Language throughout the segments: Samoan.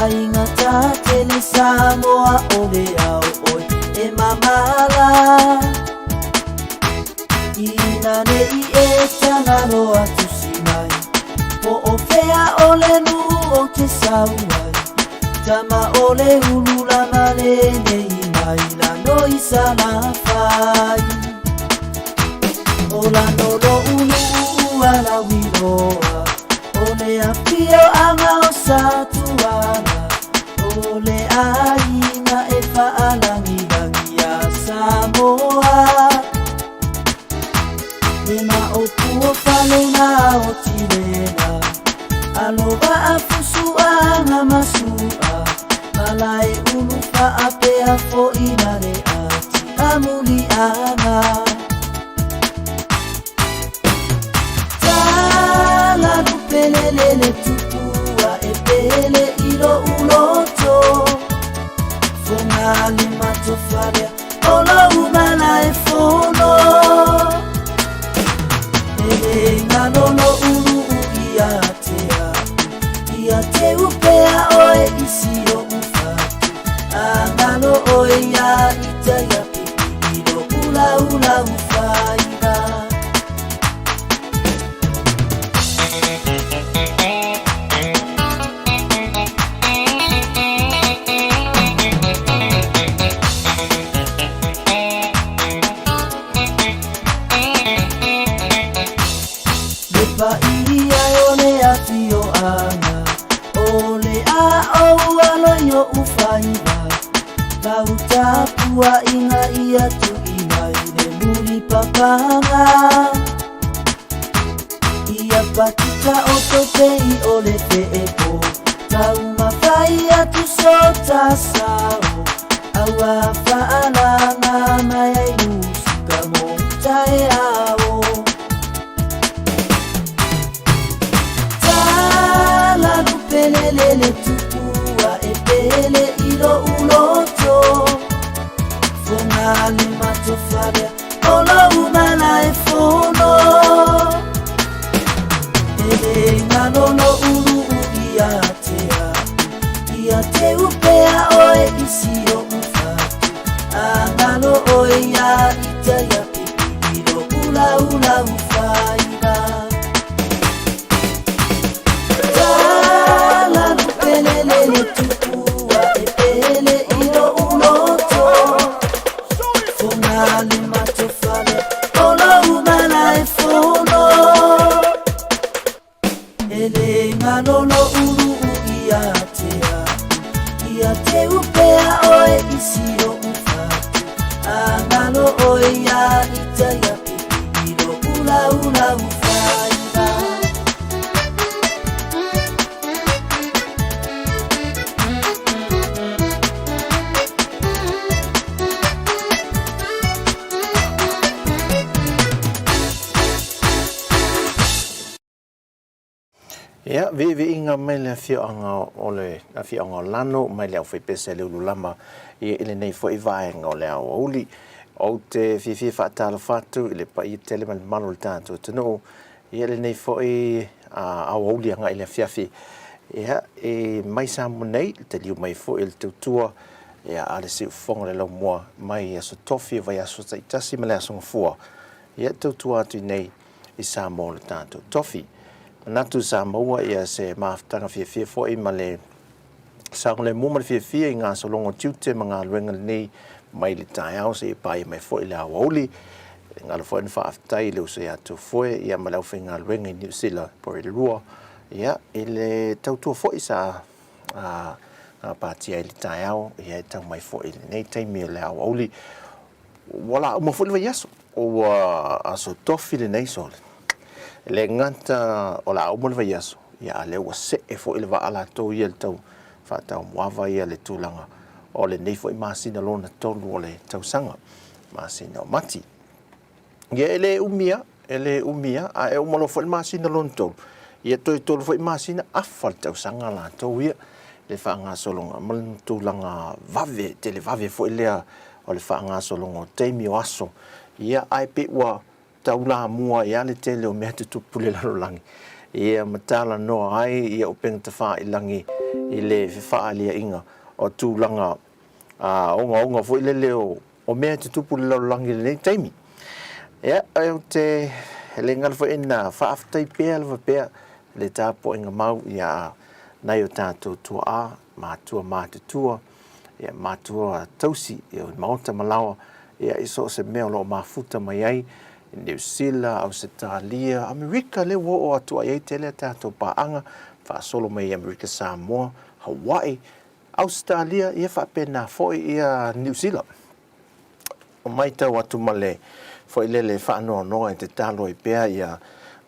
Aiga tatele Samoa o le ao oe e mamala Ina nei e Tagaloa tusi mai Po o fea o le nuu o te sau ai Tama o le ulu lama lenei mai lano i Salafai O lano lo'u nuu ua lauiloa O le afioaga o Satuala O le aiga e faalagilagi ia Samoa Le maopu o fale na o Tilela Alo vaa fusuaga ma sua Malae ulu faapea fo'i na le ati amuliaga Tala lupelele tupua e pele i lo'u loto Foga le matofalea o lou mala e fono E le galo lo'u nuu ia te au Ia te upea oe i si o'u fatu Agalo oe ia ita ia pipi i lo'u laulau faiva. Le paia o le afioaga O le a'ou alo i o'u faiva Lau tapua'iga ia tu'i mai le muli papaga Ia patita o topei o le fe'epo Taumafai atu so ta sao Aua fa'alaga mai ai musika mo taeao Tala lupelele tupua e pele i lo'u loto Foga le matofalea o lou mala e fono E le galo lo'u nuu ia te au Ia te upea oe i si o'u fatu Agalo oe ia ita ia pipi i lo'u laulau faiva Tala lupelele tupua e pele i lo'u loto Foga le matofale o lou mala e fono E le galo lo'u nuu ia te au Ia te upea oe i si o'u fatu Agalo oe ia ita ia pipi i lo'u laulau faiva. Ia, viiviiga mai le afioaga o le afioaga o Lano mai le aufaipese a le Ululama ia i lenei foi vaega o le aoauli. Ou te fiafia faatalofa atu i le paia tele ma le mamalu o le tatou atunuu ia i lenei foi aoauli agai i le afiafi. Ia, e mai Samoa nei, le taliu mai foi o le tautua ia a le siufofoga o le laumua mai Aso Tofi o vaiaso taitasi ma le Aso Gafua. Ia, e tautua atu i nei i Samoa o le tatou tofi. Manatu sa maua ia se mafutaga fiafia foi ma le saogalemu ma le fiafia i gasologa o tiute ma galuega lenei mai le taeao seia paia mai foi le aoauli. E galo foi ona faafetai i le uso ia Tofoe ia ma le aufaigaluega i Niu Sila Porirua ia i le tautua foi sa gapatia ai le taeao ia e tau mai foi i lenei taimi o le aoauli. Ua la uma foi le vaiaso, ua aso tofi lenei sole. E le gata o le a uma le vaiaso, ia a lea ua see foi le vaa latou ia i le tau faataumuaava ia le tulaga o lenei foi masina lona tolu o le tausaga, masina o Mati. Ia e le umi lava, e le umi lava, a e uma loa foi le masina lona tolu, ia toe tolu foi masina afa le tausaga latou ia le faagasologa ma le tulaga vave, televave foi lea o le faagasologa o taimi o aso, ia ae pei ua taulamua ai lava le tele o mea tutupu i le lalolagi, ia ma talanoa ai ia upega tafailagi. i le fefaalia'iga o tulaga ogaoga foi lele o mea e tutupu i le lalolagi i lenei taimi. Ia, ou te le galo foi na faafetai pea lava pea le tapuaiga mau ia nai o tatou tuaa, matua matutua, ia matua tausi i maota ma laoa, ia i so o se mea o lo o mafuta mai ai, Niu Sila, Ausetalia, Amerika, lea ua oo atu ai tele a tatou paaga, faasolo mai i Amerika Samoa, Hawaii, Ausetalia, ia faapena foi ia Niu Sila. O matau atu ma le foi lele faanoanoa e tatalo ai pea ia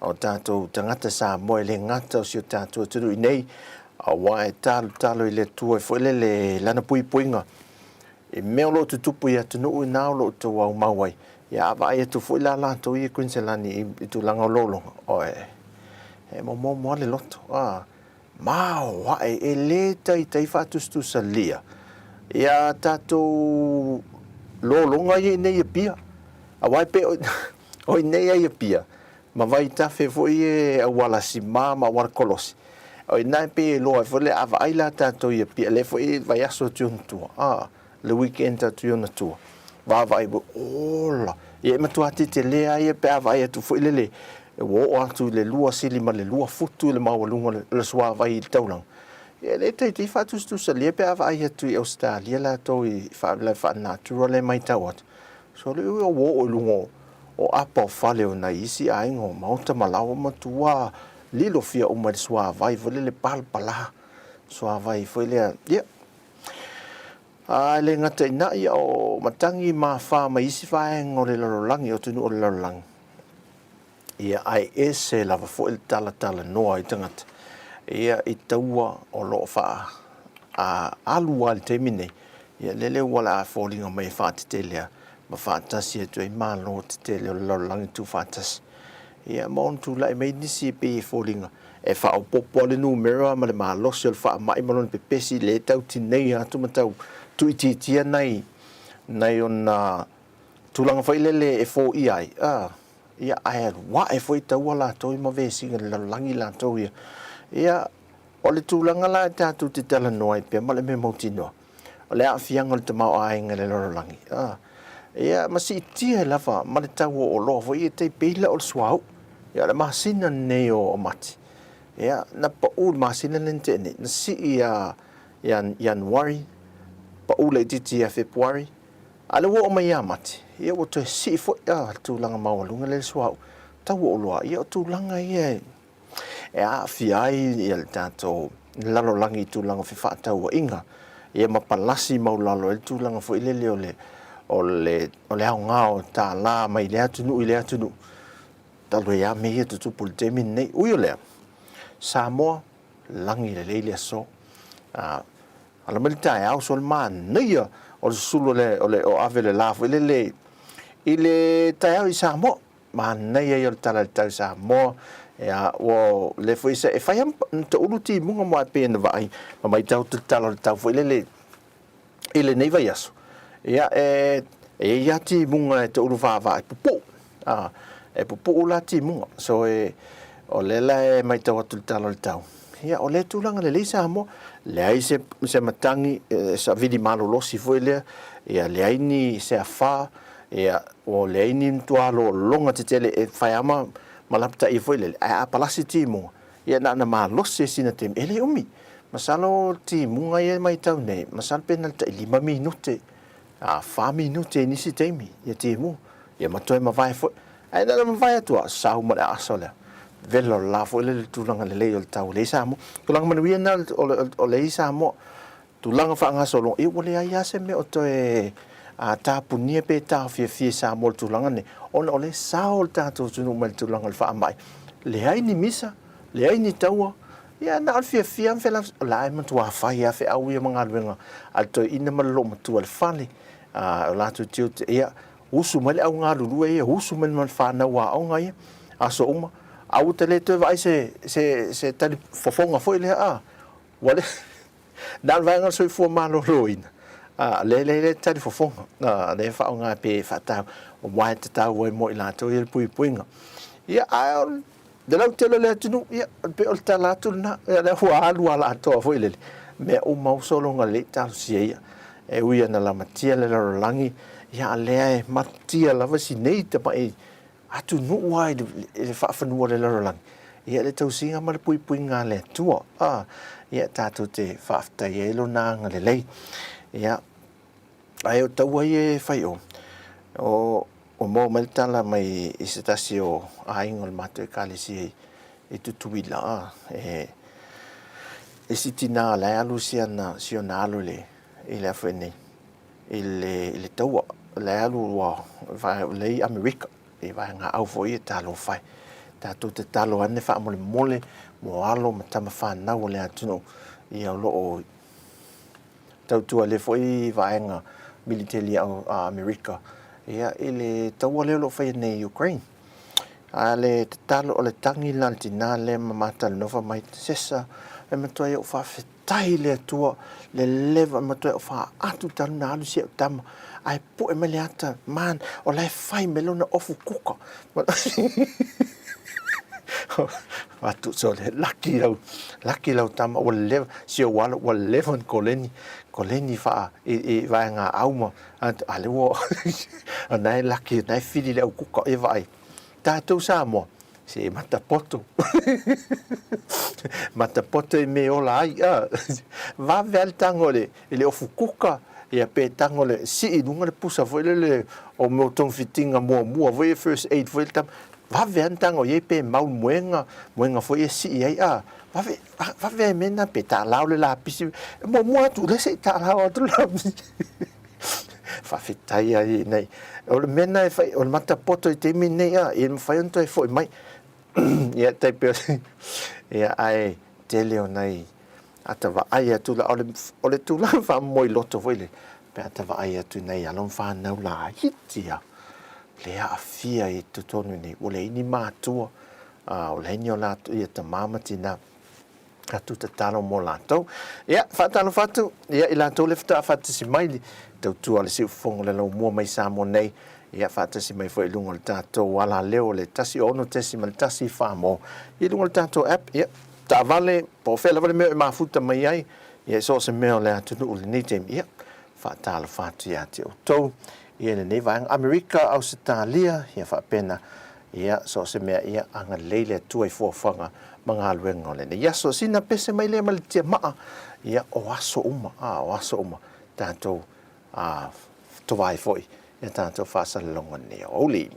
o tatou tagata Samoa e le gata o si o tatou atunuu i nei, aua e talotalo i le Atua foi lele lana puipuiga i mea o lo o tutupu i atunuu ina o lo o outou aumau ai. Ia a vaai atu foi la latou ia i Kuiniselani i tulaga o lologa, oe, e momomo lava le loto, a. Maoae e le taitai faatusatusalia ia tatou lologa ia i inei i Apia. Aua e pei o inei lava i Apia, ma vaitafe foi ia e auala sima ma auala kolosi, o i ina e pei e iloa ai foi lea, a vaai la tatou i Apia, lea foi e vaiaso atu i ona tua, a. le weekend atu i ona tua, vaavaai foi, ola! Ia e matua tetele lava ia pe a vaai atu foi lele, ua oo atu i le 2 sili ma le 2 futu le maualuga o le suavai i le taulaga. Ia e le taitai faatusatusalia pe a vaai atu i Ausetalia latou i faalavelave faalenatura lea e matau atu. So lea ua oo i luga o apa o fale o nai isi aiga o maota ma laoa matua lilofia uma i le suavai foi lele palapala, suavai foi lea, ia A e le gata i na, ia o matagi ma afa mai isi vaega o le lalolagi, o atunuu o le lalolagi, ia ae ese lava foi le talatalanoa i tagata, ia i taua o lo o faa a, alu lava i le taimi nei, ia lele ua le a foliga mai e faatetele a ma faatasi atu ai malo tetele o le lalolagi tuufaatasi. Ia ma ona tulai mai nisi e pei e foliga e faaopoopo lava le numera ma le malosi o le faamai ma lona pepesi lea e tau tineia atu ma tau tuuitiitia nai nai ona tulaga foi lele e foia ai, a, ia, ae alu ae foi taua latou ia ma vesiga i le lalolagi latou ia. Ia, o le tulaga la e tatou te talanoa ai pea ma le mea mautinoa, o le aafiaga o le tamaoaiga i le lalolagi, a, ia, ma siitia ai lava ma le tau o oloa foi ia e tai pei la o le suauu. Ia, o le masina lenei o Mati, ia, na pau i le masina lea na tea nei, na sii ia Ianuari, pau laitiiti ia Fepuari, a o lea ua oo mai ia Mati, ia ua toe sii foi, a, le tulaga maualuga lea i le suauu, tau o oloa, ia o tulaga ia e e aafia ai le tatou lalolagi i tulaga o fefaatauaiga, ia ma palasi maulalo ai le tulaga foi lele o le, o le, o le aoga o tala mai lea atunuu i lea atunuu, talu ai lava mea ia e tutupu i le taimi lenei. Ui o lea, Samoa, lagi lelei le aso. A, ala mai le taeao, so le manaia o le susulu o le, o le, o ave le la foi lele i le taeao i Samoa. Manaia ia o le Tala i le Tau Samoa, ia, ua lea foi se, e fai lava ma toulu timuga mo ae pei ona vaai ma matau atu le Tala o le Tau foi lele i lenei vaiaso, ia, e, e i ai lava timuga e toulu vaavaa e pupuu, a, e pupuu la timuga. So, e, o lea la e matau atu i le Tala o le Tau, ia, o lea tulaga lelei Samoa, leai se, se matagi, e savili malolosi foi lea, ia, leai ni se afa, Ia, ua leai ni matua lologa tetele e fai lava ma lapataia foi lele, ae a palasi timuga, ia na ona malosi e sina taimi, e le umi. Masalo o timuga ia e matau nei, masalo pe na o le tai 5 minute, a 4 minute i nisi taimi ia timuga, ia ma toe mavae foi. Ae na ona mavae atu lava, sau ma le aso lea. Vela o le la foi lele i le tulaga lelei o le tau o lea i Samoa. Tulaga manuia lena o lea i Samoa. Tulaga faagasologa, ia ua leai lava se mea o toe tapunia pe taofiafia i Samoa i le tulaga lenei, ona o lea e sao le tatou atunuu mai le tulaga o le faamai. Leai ni misa, leai ni taua, ia na o le fiafia ma felafolafoai, o la e matua fai lava feau ia ma galuega a le toeaina ma le loomatua i le fale, o latou tiute, ia usu mai le au galulue ia, usu mai ma le fanau aoga ia, aso uma, ae ua te le toe vaai se tali fofoga foi lea, a, ua le. Na o le vaega o le soifua maloloina, a, lea, lea, lea tali fofoga, a, lea e faaaoga pe faatau, aua e tatau ai mo i latou ia le puipuiga. Ia, ae o le Le lautele o le atunuu, ia, pei o le tala atu lena, ia lea ua alu ala atoa foi lele, mea uma ua sologa lelei talosia ia. E ui ina lamatia le lalolagi, ia a lea e malutia lava si nei tamai atunuu lava i le faafanua o le lalolagi, ia le tausiga ma le puipuiga a le Atua. A, ia tatou te faafetai ai Lona agalelei. Ia, ae o taua ia e fai o, o ua maua mai le tala mai i se tasi o aiga o le matou ekalesia i Tutuila, a, e isi tinā la e alu si ana, si ona alo i le, i le a foi nei, i le, i le taua, la e alu ua, lea i Amerika, i vaegaau foi ia talofa e. Tatou tatalo ane faamolemole mo alo ma tama fanau o le atunuu, ia o lo o tautua i lea foi vaega militeli a Amerika, ia i le taua lea o lo o faia nei i Ukraine. A le tatalo, o le tagi la a le tinā lea ma ma talanoa fai mai, Sesa, e matuai ou faafetai i le Atua, le leva, e matuai ou faatu talu ona alu si au tama, ae pue mai le ata, man, o la e fai mai lona ofu kuka. Atu sole, laki lau, laki lau tama, ua leva, si ou alo, ua leva ona koleni, koleni faa, i, i vaega auma, a le ua, o na e laki, na e fili le au kuka, e vaai. Tatou Samoa, se matapoto. Matapoto i me ola ai. A. Vave a le tago i le ofu kuka, ia pe tago le sii i luga le pusa foi lele o mea o togafitiga muamua foi ia first aid foi le tama. Vave a le tago i ai pe mau le moega, moega foi e sii ai. A. Vave, vave a i mea na pe taalao le lapisi. E muamua atu lea se i taalao atu le lapisi. Faafetai ai nei. O le mea na e fai, o le matapoto i taimi nei, a, e mafai ona toe foi mai. Ia, tai pei o, ia, ae tele o nai ata vaai atu la, o le, o le tulaga faamomoe loto foi le, pe ata vaai atu i nai alo ma whanau laiti a, le aafia i totonu nei, ua leai ni matua, a, ua leai ni o latou, ia tamā ma tinā. Atu tatalo mo latou. Ia, faatalofa atu, ia, i latou le faatoa faatasi mai le tautua a le siufofoga o le laumua mai Samoa nei, ia, faatasi mai foi i luga o le tatou alaleo o le 106.1 Farmore, i luga o le tatou app, ia, taavale, po o fea lava le mea e mafuta mai ai, ia, i so o se mea o le atunuu i lenei taimi, ia, faatalofa atu ia te outou, ia, i lenei vaega, Amerika, Ausetalia, ia, faapena, Ia, so o se mea, ia, agalelei le Atua i fuafuaga ma galuega o lenei aso. Sina pese mai lea ma le tiamaa, ia, o aso uma, a, o aso uma, tatou, a, tovae foi ia tatou faasalalauga nei aoauli.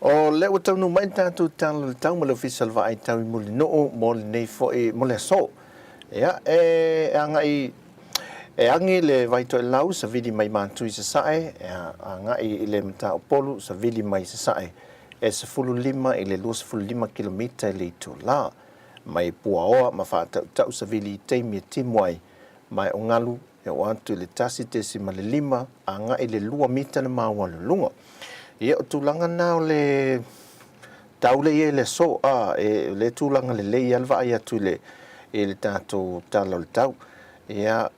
O lea ua taunuu mai le tatou Tala o le Tau ma le Ofisa o le Vaai Tau i Mulinuu mo lenei foi mo le aso. Ia, e agai e agi le vai toelau savili mai Matu i Sasae, e agai i le Mataupolu savili mai Sasae e 15 i le 25 kilomita i le itulā. Mai Puaoa ma Faatautau savili i taimi e timu ai ma e o galu e oo atu i le 1.5 agai i le 2 mita le maualuluga. Ia, o tulaga na o le tau lea e i ai i le aso, a, e, o lea tulaga lelei lava le vaai atu i le, i le tatou tala o le tau. Ia,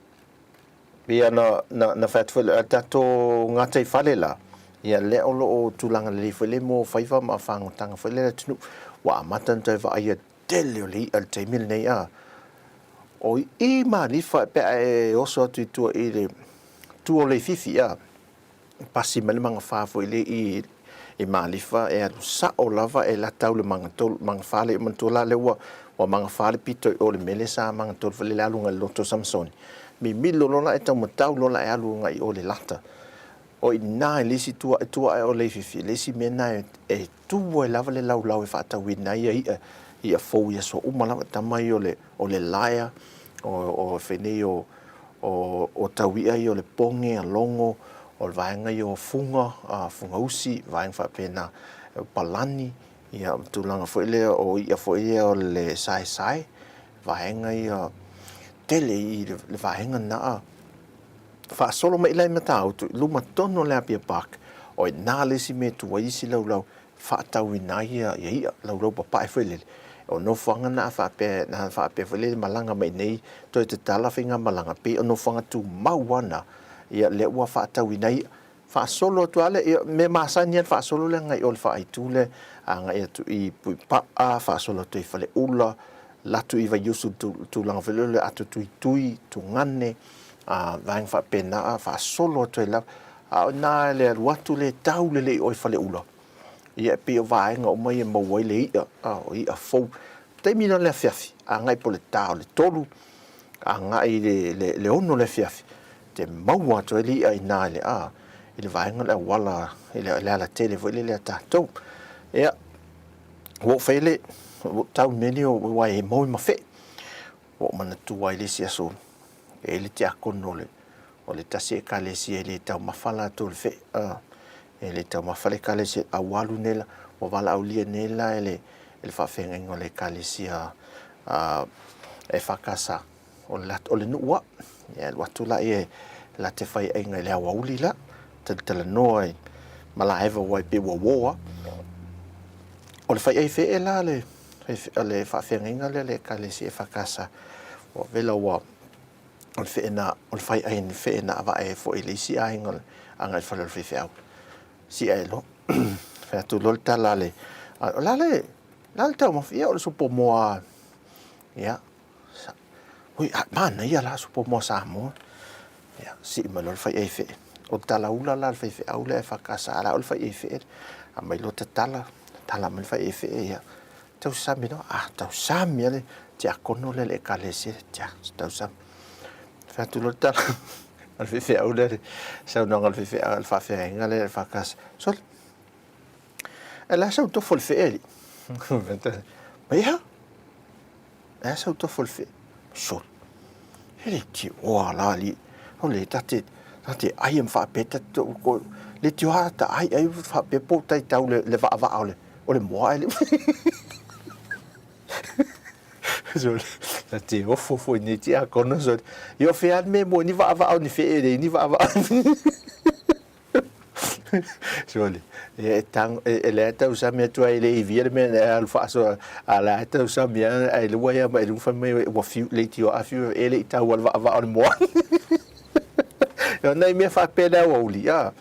pei ona na, na fai atu foi, le tatou gataifale la, ia lea o lo o tulaga lelei foi lea mo faiva ma fagotaga foi lea i le atunuu. Ua amata ona toe vaaia tele o le i'a i le taimi lenei, a. O i Malifa pe a e oso atu i tua i le tua o Leififi, a, pasi mai le magafa foi lea i i Malifa e alu sa'o lava e lata au le magatolu, magafa lea manatua la lea ua ua magafa le pito i o le mea lea sa magatolu foi lea le alu agai i le loto o Samasoni. Mimilo loa la e taumatau loa la e alu agai i o i le lata. O i ina i le isi tua, tua ae o Leififi, le isi mea lena e tu ai lava le laulau e faatauina ai ia i'a, i'a fou i aso uma lava, tama ia o le, o le laea, o, o fai nei o, o, o tau i'a ia o le poge, a logo, o le vaega ia o fuga, a, fuga usi, vaega faapena, o palani, ia ma tulaga foi lea o i'a foi ia o le saesae, vaega ia tele i le, le vaega lena a. Faasolo mai la i Matautu i luma tonu o le Apia Park, o i ina le isi mea e tu ai isi laulau faatauina ai ia i'a, laulau papae foi lele. O nofoaga na a faapea, na faapea foi lele malaga mai nei toe tatala faigamalaga, pei o nofoaga tumau lava na, ia lea ua faatauina ai i'a. Faasolo atu lava lea, ia mea masani lava le faasolo lea agai i o i le faaitu lea agai atu i Puipaa, faasolo atu i Faleula, alu atu i Vaiusu i le tulaga foi lea o le ato tuitui, tugane, a vaega faapena, a faasolo atu ai lava. A o i ina le alu atu lea e tau lelei i o i Faleula, ia e pei o vaega uma ia e maua ai le i'a, o i'a fou. Taimi la o le afiafi, agai po o le ta o le 3, agai i le 6 o le afiafi, te maua atu ai le i'a i ina i le, a, i le vaega o le auala, i le alatele foi lele a tatou. Ia, ua ou fai le, ua ou tau i le mea lenei aua e moe ma fe'e. Ua ou manatua ai le isi aso e i ai le tiakono o le, o le tasi ekalesia e le taumafa latou i le fe'e, a, e le taumafa le ekalesia, a ua alu nei la, ua valaaulia nei la e le, e le faafeagaiga o le ekalesia a, EFKS o le, o le nuu a. Ia alu atu laia e la te faiaiga i le aoauli la, talatalanoa i Malaeva aua e pei ua uo a. O le faiai fe'e la le, le faafeagaiga lea a le ekalesia EFKS, ua vela ua, o le fe'e na, o le faiai ni fe'e na ava'e ai foi i le isi aiga agai i le fale o le faifeau. Si'a e loa, fai atu loa le tala a le, o le a le, le a le taumafa? Ia o le supo moa, ia, Ui, a, manaia la supo moa Samoa. Ia, sii mai loa le faiai fe'e. O le talaula la a le faifeau lea EFKS, a la o le faiai fe'e. Aumai loa tatala, tatala mai le faiai fe'e, ia, tausami loa. A, tausami lava le tiakono lea i le ekalesia, tia, tausami. Fai atu loa le tala a le faifeau lea, le saunoaga a le faifeau, le faafeagaiga lea EFKS, sole, e le a sau tofo i le fe'e alii? Mai ea? E a sau tofo le fe'e? Sole, e le tioa la alii, o le ta te, ta te ai ma faapea ta te ko, le tioa ta ai ai faapea po tai tau le, le vaavaa o le, o le moa ae le. Sole, ta te ofo foi nei tiakono sole. Ia o fea le mea e moe ni vaavaa o ni fe'e e leai ni vaavaa. Sole, e tang, e lea tausami atu ai le ivia le mea e alu faasoa, a la e tausami lava ae lua ia ma e fai mai ua fiu le itio a fiu e le i tau le vaavaa o le moa. O nai mea faapea le aoauli, a.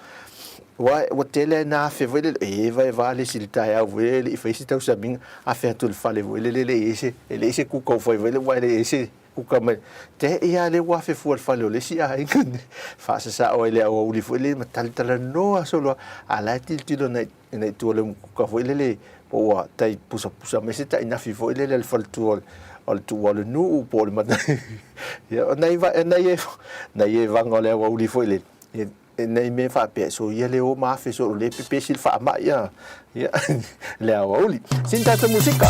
Ua, ua tele ai na afe foi lele, e va e va le isi i le taeao foi e le i fai se tausamiga, afe atu i le fale foi lele e le i ai se, e leai se kuka o fai foi lele, aua e leai se kuka mai. Te i a lea ua afe fua i le fale o le isi aiga, faasasao ai le aoauli foi lele ma talatalanoa solo a, a la e tilotilo agai i tua o le umukuka foi lele po ua tai pusapusa mai se tainafi foi lele a le faletua o le tuua o le nuu po o le matai. Ia, o nai, nai e, nai e vaga o le aoauli foi lele. Nei mea faapea e soia le o ma afe soo le pepesi le faamai a. Ia, le aoauli. Sina tatou musika.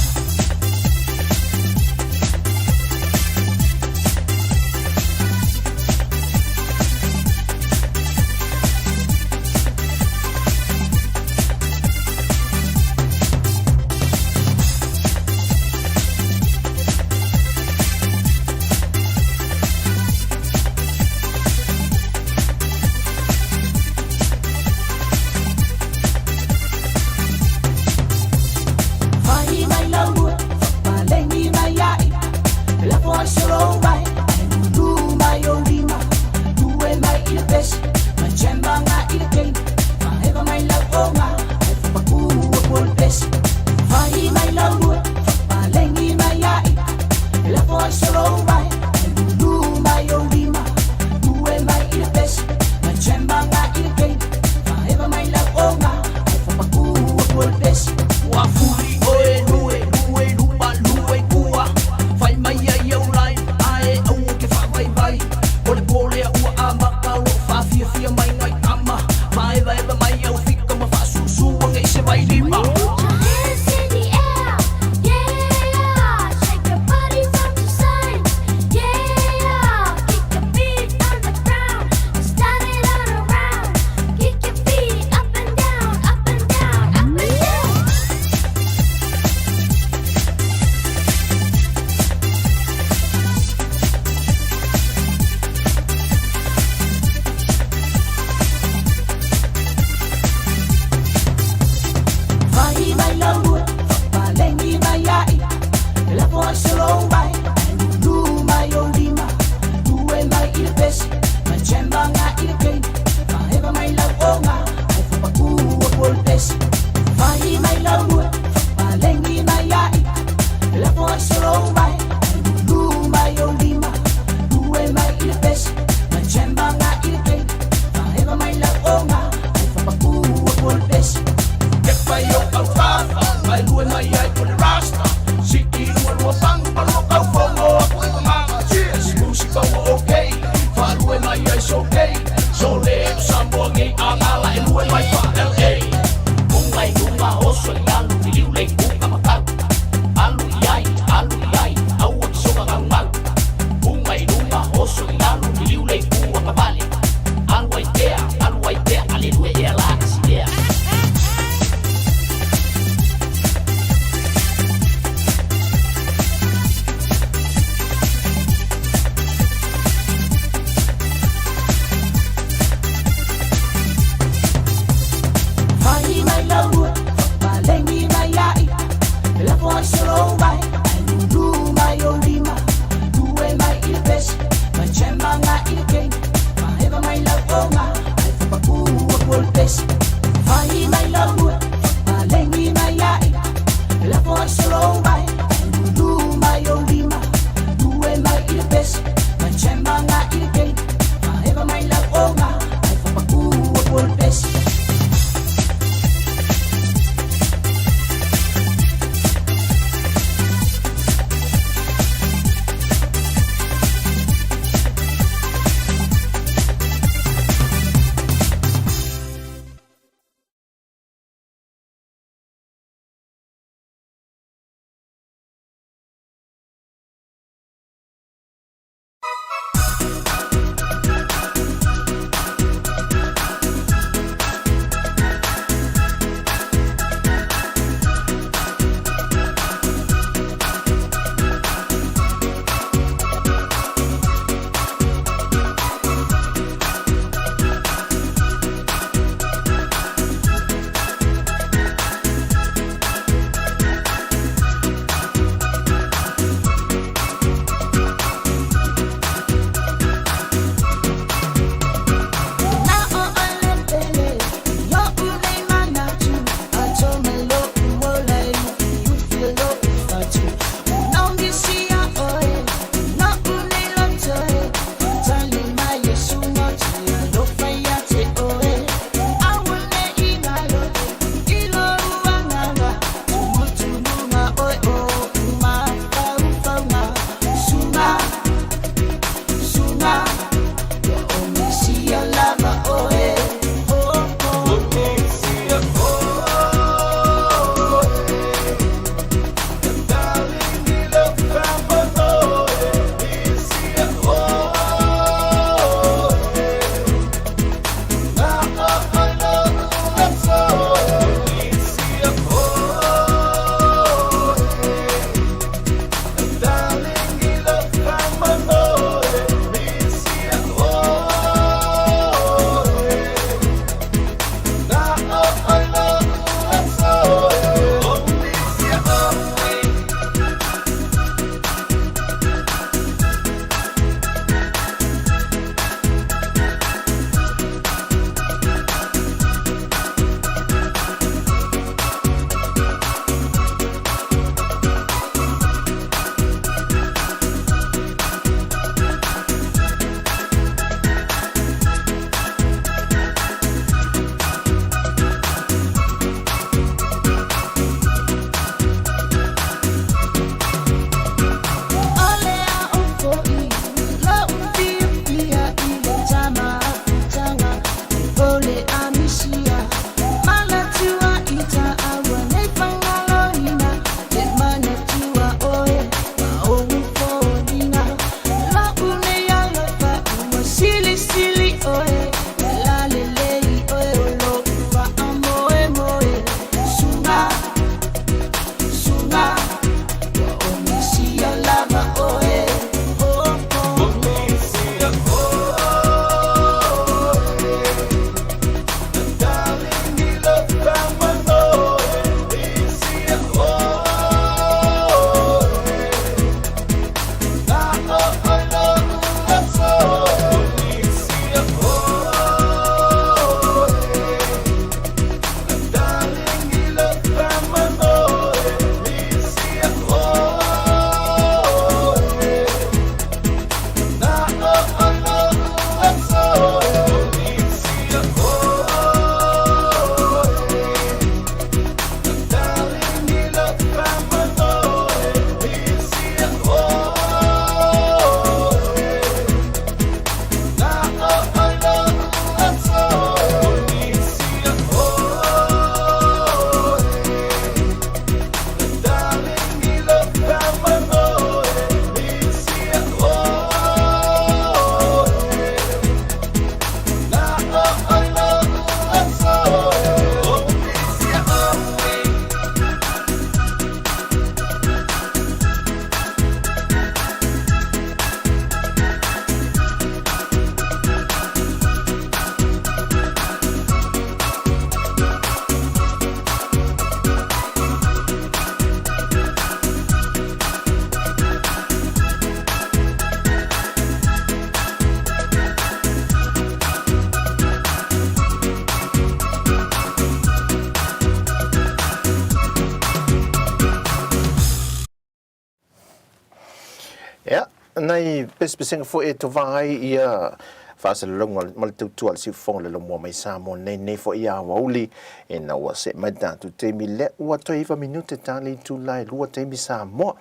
nai pesepesega foi e tovā ai ia faasalalauga ma le tautua a le siufofoga o le Lomua mai Samoa nei, nei foi ia aoauli ina ua see mai le tatou taimi lea ua toe 9 minute ta le itula e 2 taimi Samoa.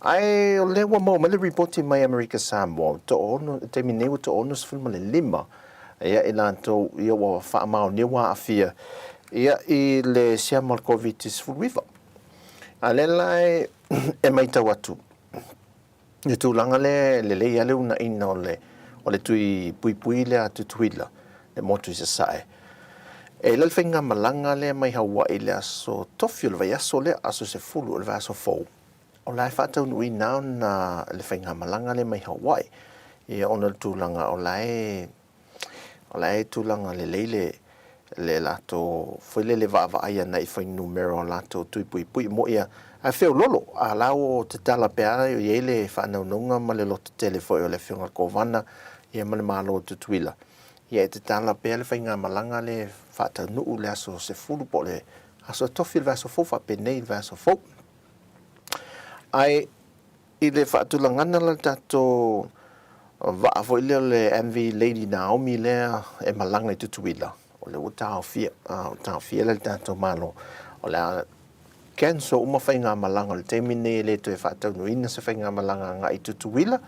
Ae o lea ua maua mai le ripoti mai Amerika Samoa, toaono, i le taimi nei ua toa-65 ia i latou ia ua faamaonia ua aafia ia i le siama o le Koviti-19. A lea la e e matau atu i le tulaga lea e lelei lava le uunaina o le o le tui puipui lea a Tutuila, le motu i Sasae. E i ai la le faigamalaga lea mai Hawaii i le aso Tofi o le vaiaso lea, aso 10 o le vaiaso fou. O la e faataunuuina ona le faigamalaga lea mai Hawaii, ia ona o le tulaga o la e O la e tulaga lelei le le latou foi lele vaavaai ana i fuainumera o latou tui puipui mo ia ae feololo a la ua tatala pea i ai le faanaunauga ma le lototele foi o le afioga i le Kovana ia ma le Malo o Tutuila ia e tatala pea le faigamalaga le faataunuu le aso 10 po o le aso tofi o le vaiaso fou faapenei le vaiaso fou. Ae I le faatulagana la le tatou vaa foi lea o le MV Lady Naomi lea e malaga i Tutuila, o lea ua taofia, ua taofia lea e le tatou Malo. O le a cancel uma faigamalaga o le taimi lenei e le toe faataunuuina se faigamalaga agai i Tutuila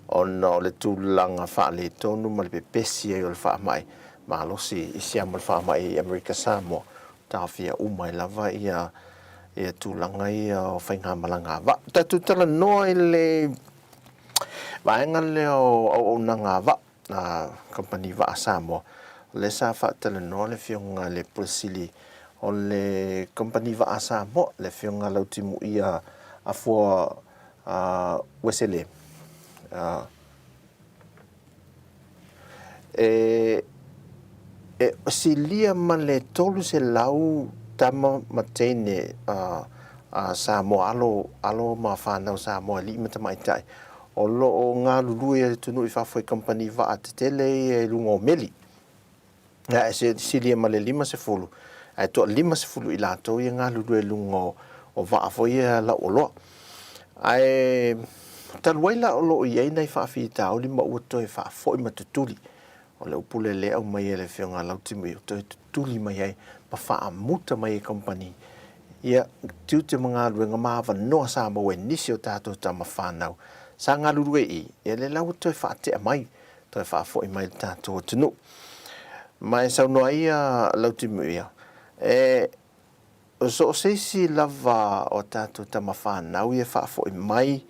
ona o le tulaga faaletonu ma le pepesi ai o le faamai malosi i siama o le faamai i Amerika Samoa. Taofia uma ai lava ia ia tulaga ia o faigamalaga a vaa. Tatou talanoa i le vaega lea o auaunaga a vaa, a kamupani vaa a Samoa, o lea sa faatalanoa le Afioga i le Pule Sili o le kamupani vaa a Samoa, le Afioga Lautimuia Afua Uesele. E silia ma le 300 tama ma teine a Samoa, alo, alo ma fanau Samoa, alii ma tamaitai, o lo o galulue i le atunuu i fafo i kamupani vaa tetele ia i luga o meli. Ae silia ma le 50, ae toa 50 i latou ia galulue i luga o vaa foi ia lauoloa. Ae talu ai la o lo o i ai nai faafitauli ma ua toe faafoi ma tutuli, o le upu lea e aumai e le Afioga a Lautimuia, ua toe tutuli mai ai ma faamuta mai e kamupani ia tiute ma galuega ma avanoa sa maua e nisi o tatou tama fanau sa galulue i i, ia lea la ua toe faatea mai toe faafoi mai i le tatou atunuu. Ma e saunoa ai ia Lautimuia, e so o se isi lava o tatou tama fanau ia e faafoi mai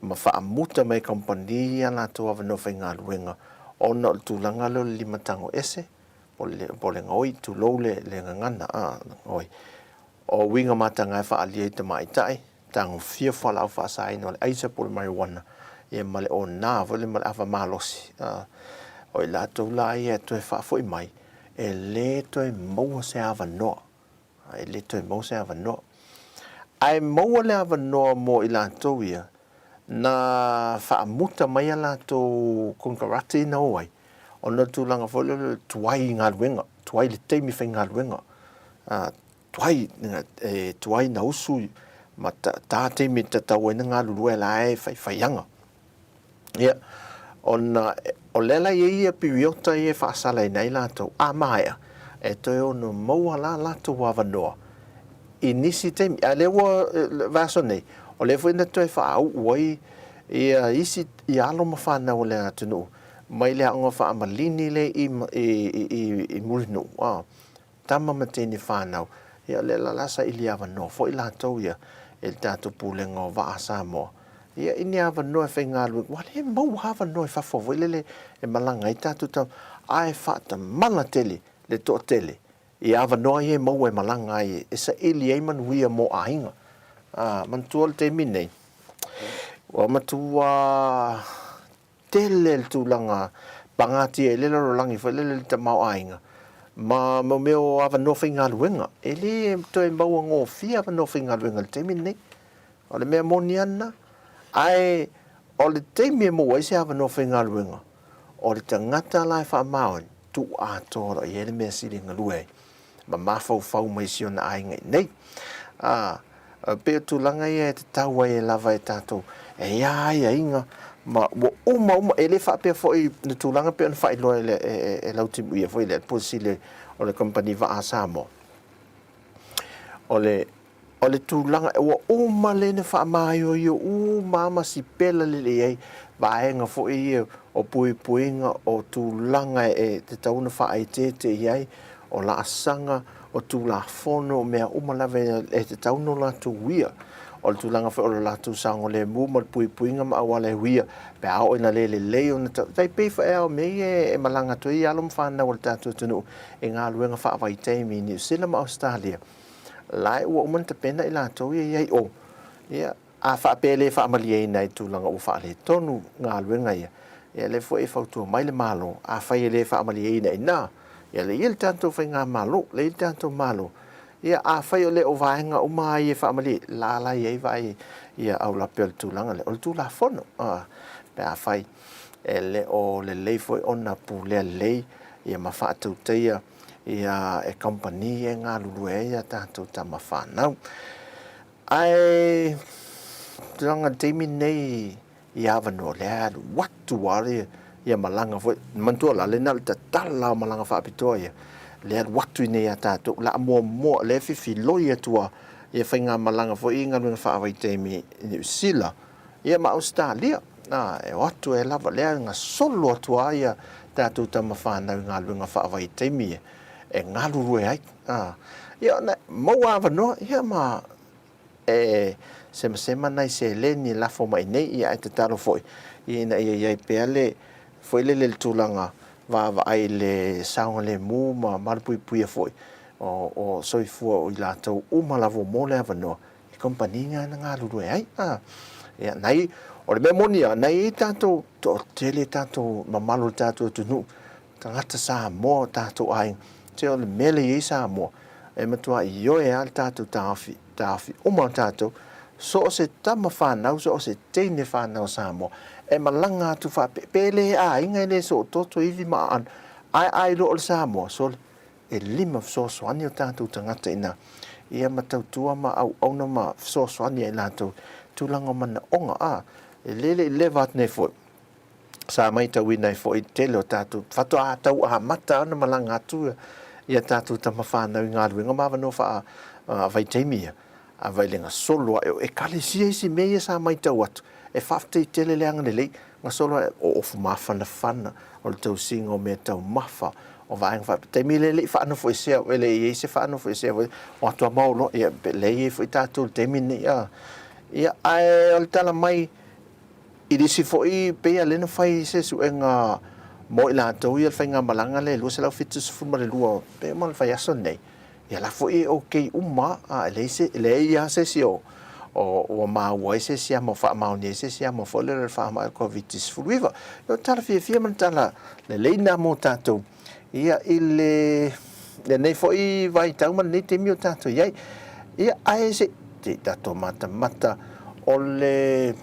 ma faamuta mai e kamupani ia latou avanoa faigaluega ona o le tulaga lea o le limatago ese po o le gaoi, tulou le gagana, gaoi. O uiga mataga e faaalia i tamaitai, tagofia fualaau faasaina o le aisa po o le marijuana, ia ma le ona foi lea ma le ava malosi. O i latou la ia e toe faafoi mai, e le toe maua se avanoa, e le toe maua se avanoa. Ae maua le avanoa mo i latou ia, na faamuta mai a latou konekarate na o ai, ona o le tulaga foi lea o le tuai i galuega, tuai le taimi faigaluega, tuai, e tuai na usu ma ta taimi e tatau ai ona galulue a la e faifaiaga. Ia, ona o lea la e i ai ia piriota ia e faasalaina ai latou, a maea, e toe ono maua la latou avanoa i nisi taimi. A o lea ua, le vaiaso nei, o lea foi na toe faauu ai ia isi ia alo ma fanau a le atunuu mai le aoga faamalini lea i Mulinuu, tama ma teine fanau, ia o lea la o le a saili avanoa foi latou ia e le tatou Pulega o Vaa a Samoa, ia i ni avanoa e faigaluega, aua o lea e maua avanoa i fafo foi lele e malaga ai tatou tama, ae faatamala tele le toatele i avanoa ia e maua e malaga ai e saili ai manuia mo aiga. A, manatua le taimi nei, ua matua tele le tulaga pagatia i le lalolagi foi lele i le tamaoaiga ma mo mea o avanoa faigaluega. E le toe mauagofie avanoa faigaluega i le taimi lenei. O le mea moni lava lena. Ae o le taimi e maua ai se avanoa faigaluega, o le tagata la e faamaoni, tuu atoa loa i ai le mea sili e galue ai ma mafaufau mai si ona aiga i inei. Ā, pei o tulaga ia e tatau ai e lava e tatou, e i ai aiaiga Ma ua uma uma, e le faapea foi le tulaga pei ona faailoa e le, e, e Lautimuia foi le Pule Sili o le Kamupani Vaa a Samoa. O le, o le tulaga ua uma lea na faamaioio uma ma sipela lelei ai vaega foi ia o puipuiga o tulaga e tatau ona faaeteete i ai, o laasaga, o tulafono, o mea uma lava e tatau ona latou uia. O le tulaga foi o le latou saogalemu ma le puipuiga ma auala e uia pe a oo ina le lelei ona tai pei foi a o mea ia e malaga atu ai alo ma fanau a le tatou atunuu i galuega faavaitaimi i Niu Sila ma Ausetalia. La e ua uma ona tapena i latou ia i ai o. Ia, a faapea e le faamalieina ai i tulaga ua faaletonu galuega ia, ia lea foi e fautua mai le Malo, afai e le faamalieina i ina, ia lea e i ai le tatou faigamalo, lea e i ai le tatou Malo. Ia afai o le o vaega uma lava ia e faamalie, la la e i ai vaai ia aulape o le tulaga lea, o le Tulafono. Pe afai e le o lelei foi ona pulea lelei ia ma faatautaia ia e kamupani ia e galulue ai a tatou tama fanau. Ae tulaga i le taimi lenei i avanoa, lea e alu atu lava ia malaga foi. Manatua la, lea na o le tatala o malaga faapitoa ia, lea e alu atu i inei ia tatou. O le a muamua, lea e fefiloi atu lava ia faigamalaga foi ia i galuega faavaitaimi i Niu Sila ia ma Ausetalia. E o atu ai lava, lea e gasolo atu lava ia tatou tama fanau i galuega faavaitaimi ia e galulue ai. Ia ona maua avanoa ia ma e semasema nai seleni e lafo mai nei, ia ae tatalo foi ina ia i ai pea le foi lele le tulaga vaavaai i le saogalemu ma malupuipuia foi o soifua o i latou uma lava mo le avanoa i kamupani na na galulue ai. Ia, nai, o le mea moni lava, na i ai tatou, toatele tatou mamalu o le tatou atunuu, tagata Samoa o tatou aiga, se o le mea lea e i ai Samoa, e matua ioe lava le tatou taofi, taofi uma o tatou, so o se tama fanau, so o se teine fanau a Samoa, e malaga atu faapea, pe le aiga e le soototo ivi ma aano, ae a iloa o le Samoa, sole, e lima fesoasoani o tatou tagata i ina, ia ma tautua ma auauna ma fesoasoani ai latou i tulaga o manaoga, a, e le le i leva atu nei foi, sa maitauina ai foi le tele o tatou, faatoa tau amata ona malaga atu ia tatou tama fanau i galuega ma avanoa faavaitaimi ia, a vai le gasolo ae o Ekalesia isi mea ia sa maitau atu, e faafetai tele le agalelei, gasolo ae o ofu mafanafana, o le tausiga o mea taumafa, o vaega faapea, taimi lea e le i faanofoesea, e le i i ai se faanofoesea foi, o atu lava ma o loa, ia, lea e i ai foi tatou i le taimi lenei, a. Ia, ae o le tala mai i le isi foi, pei lava lea na fai se suega mo i latou ia le faigamalaga lea e 272 pei ma le vaiaso lenei, ia la foi e okay uma lava, e leai se, e leai lava se isi o, o ua maua ai se isi ama, faamaonia ai se isi ama foi lele o le faamai o le Koviti-19. O le tala fiafia ma le tala lelei lena mo tatou, ia i le, lenei foi vaitau ma lenei taimi o tatou i ai. Ia, ae se i tatou matamata, o le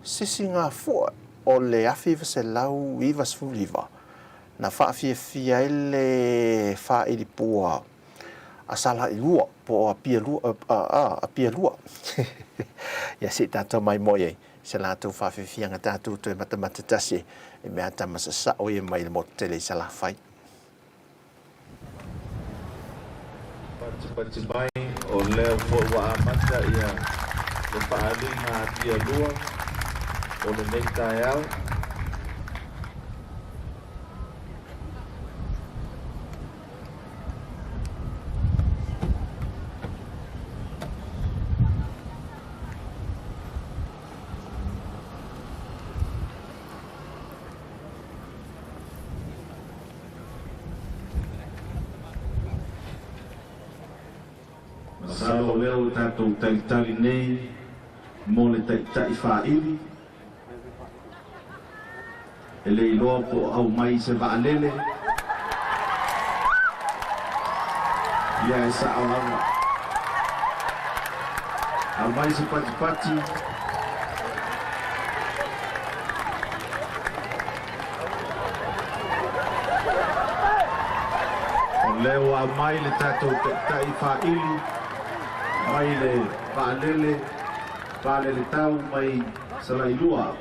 sisigafua o le 1999, na faafiafia ai le faailipua a Salailua po o Apialua, Apialua. Ia se i tatou maimoa i ai se latou faafiafiaga tatou toe matamata tasi i mea tama sasao ia mai le motu tele i Salafai. Patipati mai, o lea foi ua amata ia le faaaliga a Apia Lua o lenei taeao. Masalo o lea ua tatou talitali nei mo le taitai faaili. E le iloa po o aumai se vaalele. Ia e sao lava. Aumai se patipati. O lea ua aumai le tatou taitai faaili mai le vaalele, vaalele tau mai. Salailua.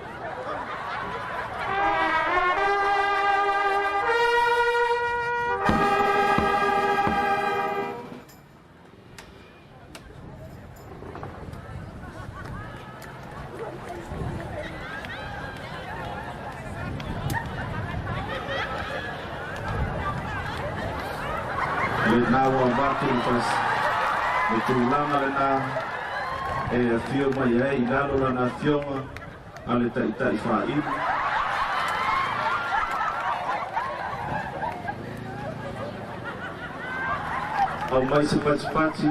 Lena ua avatu le fas le tulaga lena e afio mai ai i lalo lana afioga a le Taitai Faailu. Aumai se patipati,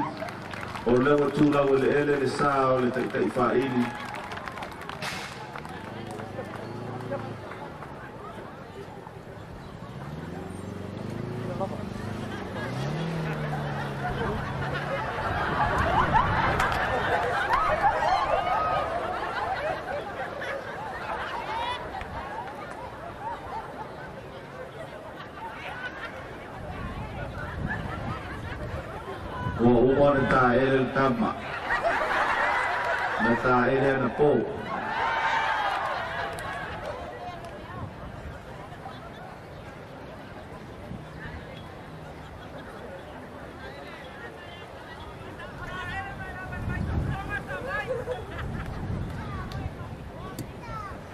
o lea ua tu laueleele le sa o le Taitai Faili. Ua uma ona taele le tama. Na taele anapo.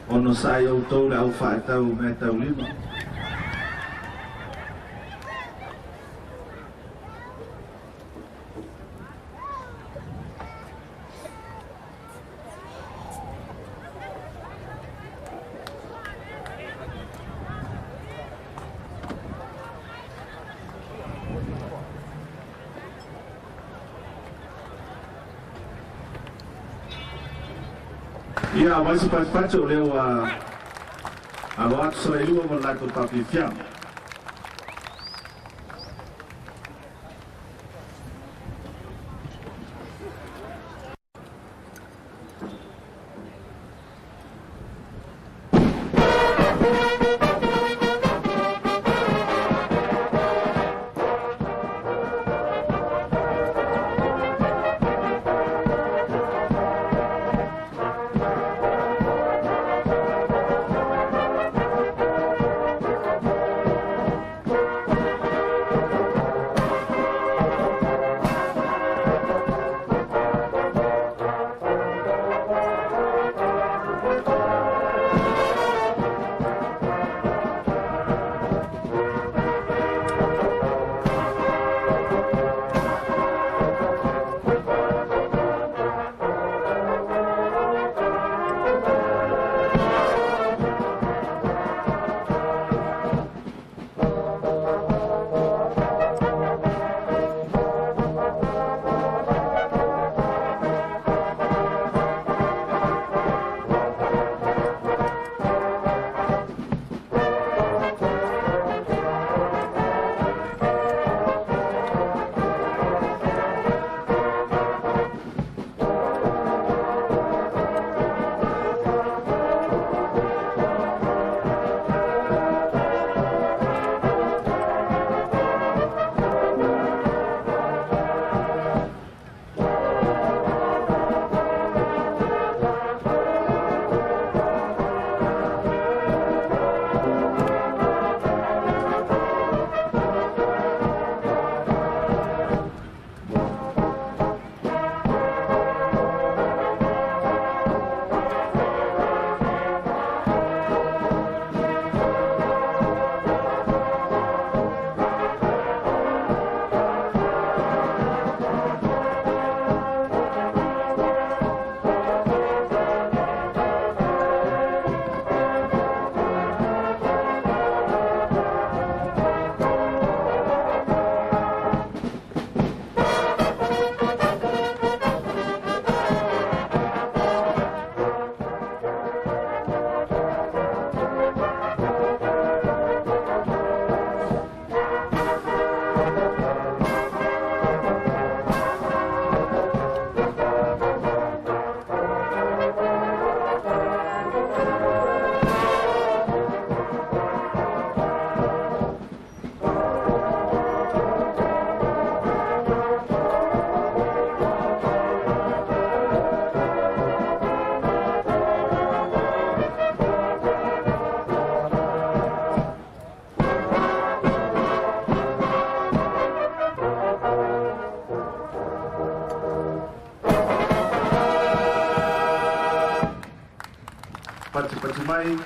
Onosai outou le au faetau meataulima. Ia, aumai se patipati o lea ua alo atu Salailua ma le latou taofiafiaga. mai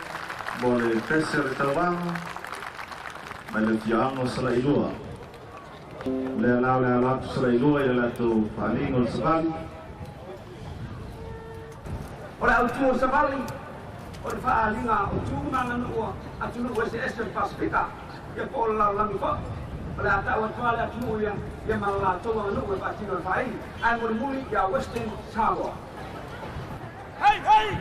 mo le pese o le tauvaga mai le afioaga o Salailua. O lea la o le alo atu Salailua i le latou faaaliga o le savali. O le autu o le savali, o le faaaliga o tu ma aganuu a atunuu eseese o le Pasefika, ia po o le lalolagi foi. O le a tau atu lava le atunuu ia, ia ma le latou aganuu e faatino le faaili, ae mulimuli ia Western Samoa. Hei! Hei!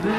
Le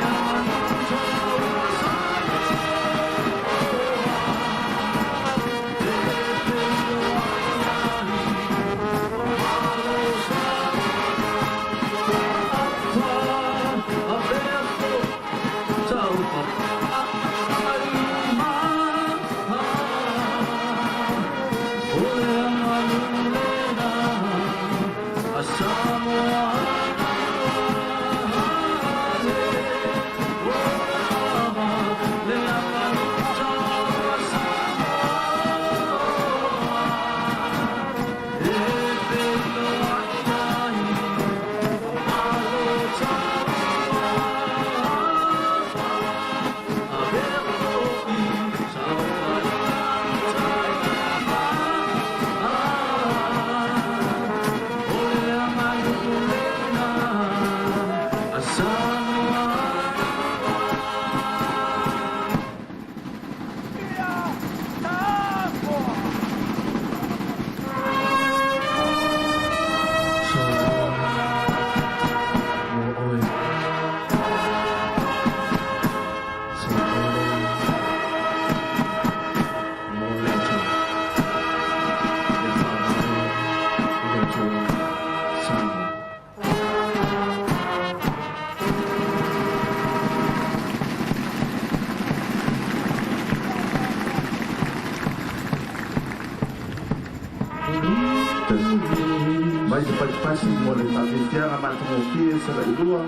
se pasipasi mo le faafiafiaga matagofie Salailua.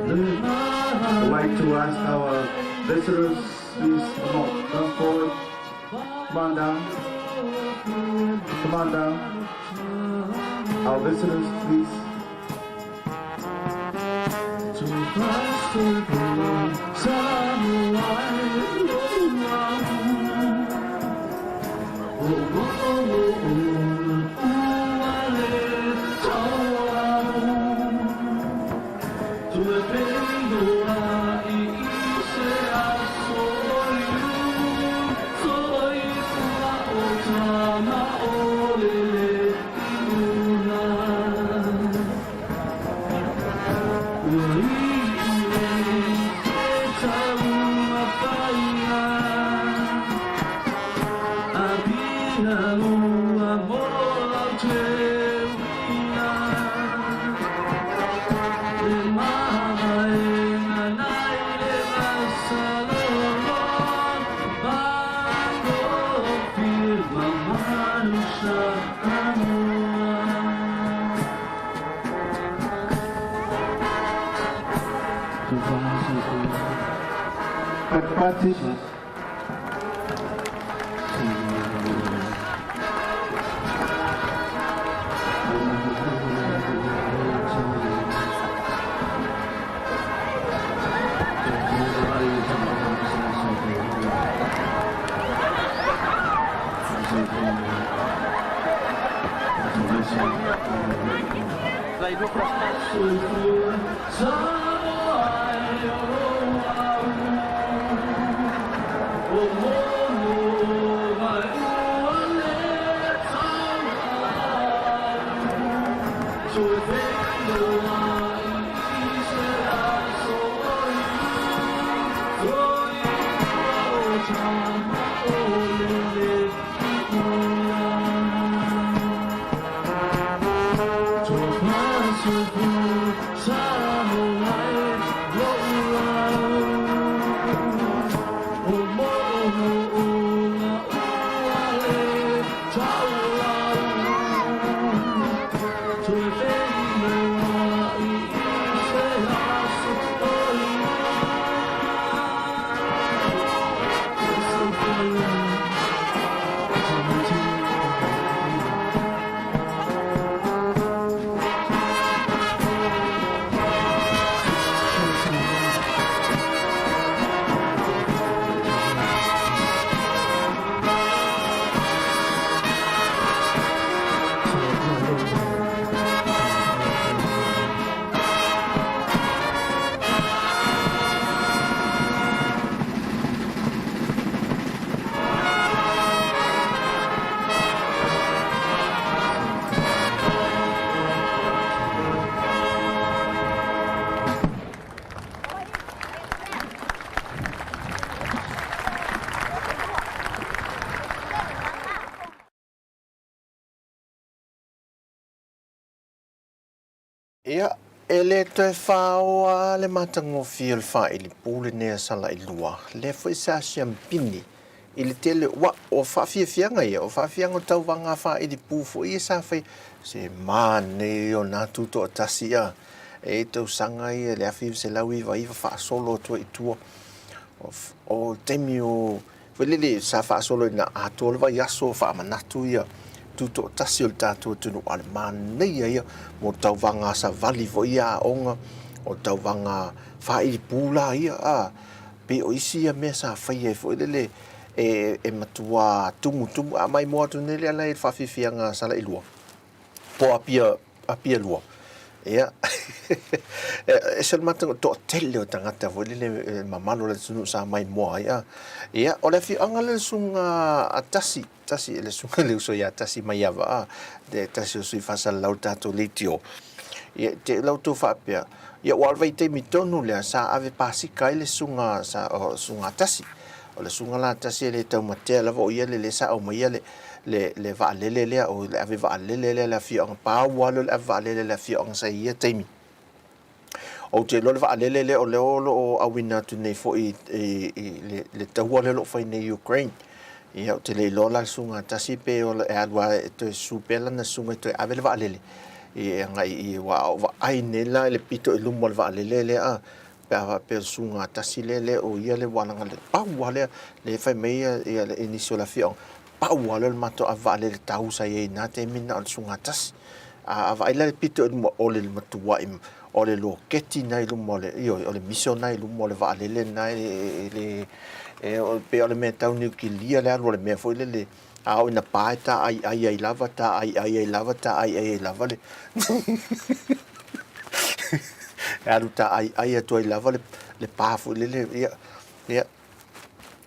We'd like to ask our visitors, please come on, come forward. Come on down. Come on down. Our visitors, please. Patipati. Ia, e le toe fāoa le matagofie o le faailipu lenei a Salailua, lea foi sa siampini i le tele, ua, o faafiafiaga ia, o faafiaga o tauvaga faailipu foi ia sa fai, se manaia o na tutoatasi a, e i tausaga ia le 1999 faasolo atu ai i tua, o, o taimi o, Foi lele sa faasolo ina atoa le vaiaso o faamanatu ia tutoatasi o le tatou atunuu, a o le manaia ia mo tauvaga savali foi ia aoga, o tauvaga faailipū la ia, a, pei o isi ia mea sa faia ai foi lele e, e matuā tumutumu. A maimoa atu nei le ala i le faafiafiaga a Salailua, po o Apia, Apia 2. Ia, e ese le mata, toatele o tagata foi lele mamalu o le atunuu sa maimoa ai. A. Ia, o le afioaga lea le susuga a Tasi, Tasi, le susuga le uso ia Tasi Maiava, a, le tasi o sui faasalalau le tatou leitio. Ia, te lau tou faapea, ia ua o le vaitaimi tonu lea sa ave pasika ai le susuga, sa, o, susuga a Tasi. O le susuga la a Tasi e le taumatea lava o ia le le sa aumaia le, le, le vaalele lea, o le ave vaalele lea le afioaga, pau lava lea o le ave vaalele le afioaga sa i ia taimi. Ou te iloa le vaalele lea o lea o lo o auina atu nei foi i le taua lea o lo o fai nei i Ukraine. Ia, ou te le iloa la le susuga tasi pe ola e alu lava e toe susu pea lana susuga e toe ave le vaalele e agai i aua a o vaai nei la i le pito i luma o le vaalele lea a pe a faapea o le susuga tasi lea lea o ia le ua laga le pau lava lea lea e fai mai ia le nisi o le afioaga pau lava lea o le matou ave vaalele tau sa i ai i na taimi na o le susuga tasi. A vaai la i le pito i luma o le matuai o le loketi na i luma o le, ioe, o le miso na i luma o le vaalele na e le, e pei o le mea tau niukilia le alu o le mea foi lele, a oo ina pa e tā'ai'ai ai lava, tā'ai'ai ai lava, tā'ai'ai ai lava le e alu tā'ai'ai atu ai lava le pa foi lele, ia, ia,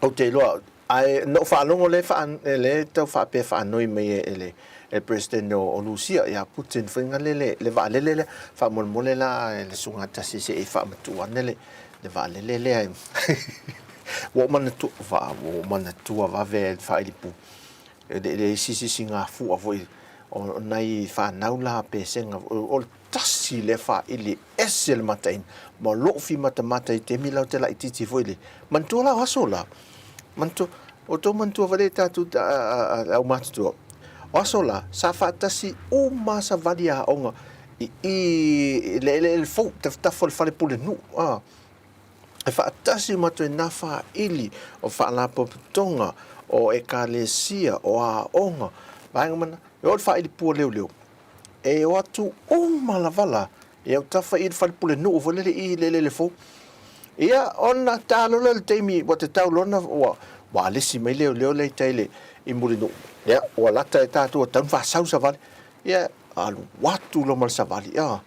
ou te iloa, Ae na ou faalogo lea e lea e tau faapea e faanoi mai e le Peresetene o Lusia ia Putin foi na le le vaalele lea. Faamolemole la e le Susuga Tasi se i faamatuu ane le vaalele lea. Ua ou manatua, ua ou manatua vave e faailipu e le isi sisigafua foi o nai fanau la a Pesega, o le tasi lea faaili e ese le mataina ma lou fimatamata i taimi la ou te laitiiti foi le manatua la o aso la manatua o tou manatua foi le tatou au matutua o aso la sa faatasi uma savali aoga i i le eleele fou tafatafa o le fale pule nuu a e faatasi uma atu ai nā faaili o faalapotopotoga o ekalesia o aoga vaega uma na e oo i le faaili pua leoleo E o atu uma lava la i autafa i le fale pulenuu foi lele i le eleele fou. Ia, ona ta loa lea o le taimi ua tatau loa ona ua alesi mai leoleo lea i tai i le i Mulinuu. Ia, ua lata e tatou ua tatau ona faasau savali. Ia, alu atu loa ma le savali. Ia,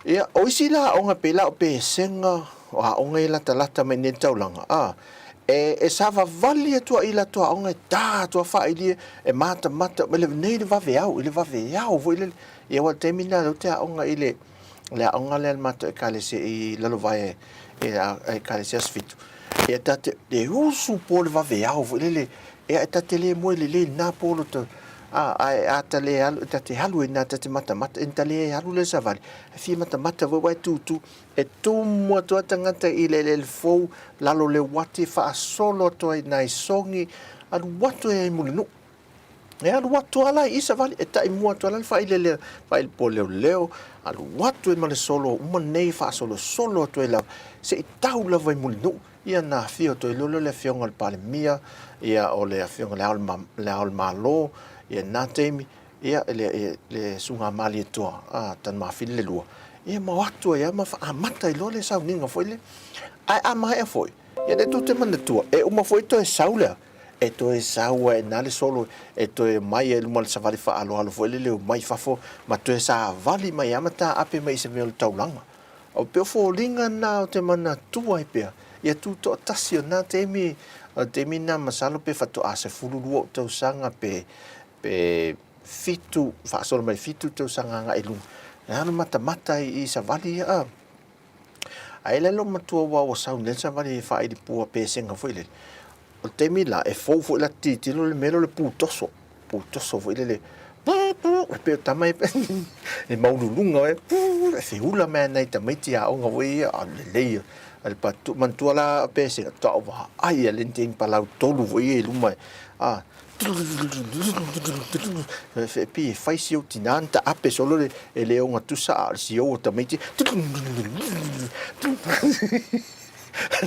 ia o isi la aoga pei la o Pesega, o aoga ia e latalata mai i inei i le taulaga, a, e savavali atu ai i latou aoga e ta atu lava faailia e matamata nei le vaveao i le vaveao foi lele. Ia aua o le taimi lena lea ou te aoga i le le aoga lea a le matou ekalesia i Lalovaea i le ekalesia Aso Fitu. Ia ta te e usu po le vaveao foi lele ia e ta te le moe lelei i lena po loto a ae a ta le alu ta te alu ai i ina ta te matamata ina ta le alu lea i le savali e fia matamata foi aua e tutu E tumu atu ai tagata i le eleele fou, lalo le uati e faasolo atu ai nai sogi, alu atu ai i Mulinuu. E alu atu lava la i Savali, e tai mua atu lava la le faailele, faaile poleoleo, alu atu ai ma le solo uma nei faasolosolo atu ai lava, se i tau lava i Mulinuu. Ia na afio atu ai loa lea o le afioga i le Palemia, ia o le afioga i Le Ao o le Malo, ia na taimi, Ia, le, le Susuga Malietoa, a, Tanumafili le lua, ia ma o atu ai lava ma faaamata ai loa le sauniga foi lea. Ae a maea foi, ia lea tou te manatua, e uma foi toe sau lea, e toe sau ai i ina le solo, e toe omai ai i luma o le savali faaaloalo foi lele e omai i fafo ma toe savali mai lava ma taape mai i se mea o le taulaga. O pei o foliga na ou te manatua ai pea, ia tutoatasi o na taimi, o le taimi na masalo pe faatoa 12 ou tausaga pe, pe fitu, faasolo mai fitu tausaga agai i luga, e alu matamata i savali ia a. Ae le lou matua ua ua sau nei le savali e faaili pua pesega foi lele. O le taimi la, e fou foi la tilotilo le mea lea o le putoso, putoso foi lele, e pei o tama e maualuluga e feula mai lava nai tamaiti aoga foi ia, a lelei ia. A le patu, manatua la pesega, tau vaai a le tini palau tolu foi ia i luma, a, E pei e fai si ou tinā na taape solo le e le ogatusa a o le siou o tamaiti.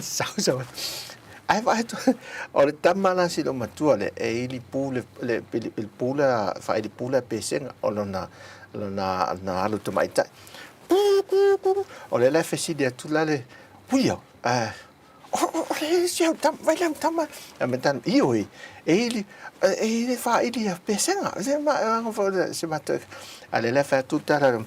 Sau sau. Ae vaai atu, o le tama la si loomatua lea e ili pu le le le pu le faaili pu le pesega o lona lona lona alu tamaitai. O lea la e fesili atu la le, uia, O le isi au tama, vai le au tama. A me tana, ioe, e ili, e ili whaili a pesega. Se ma, se matou. A le le whai atu tala,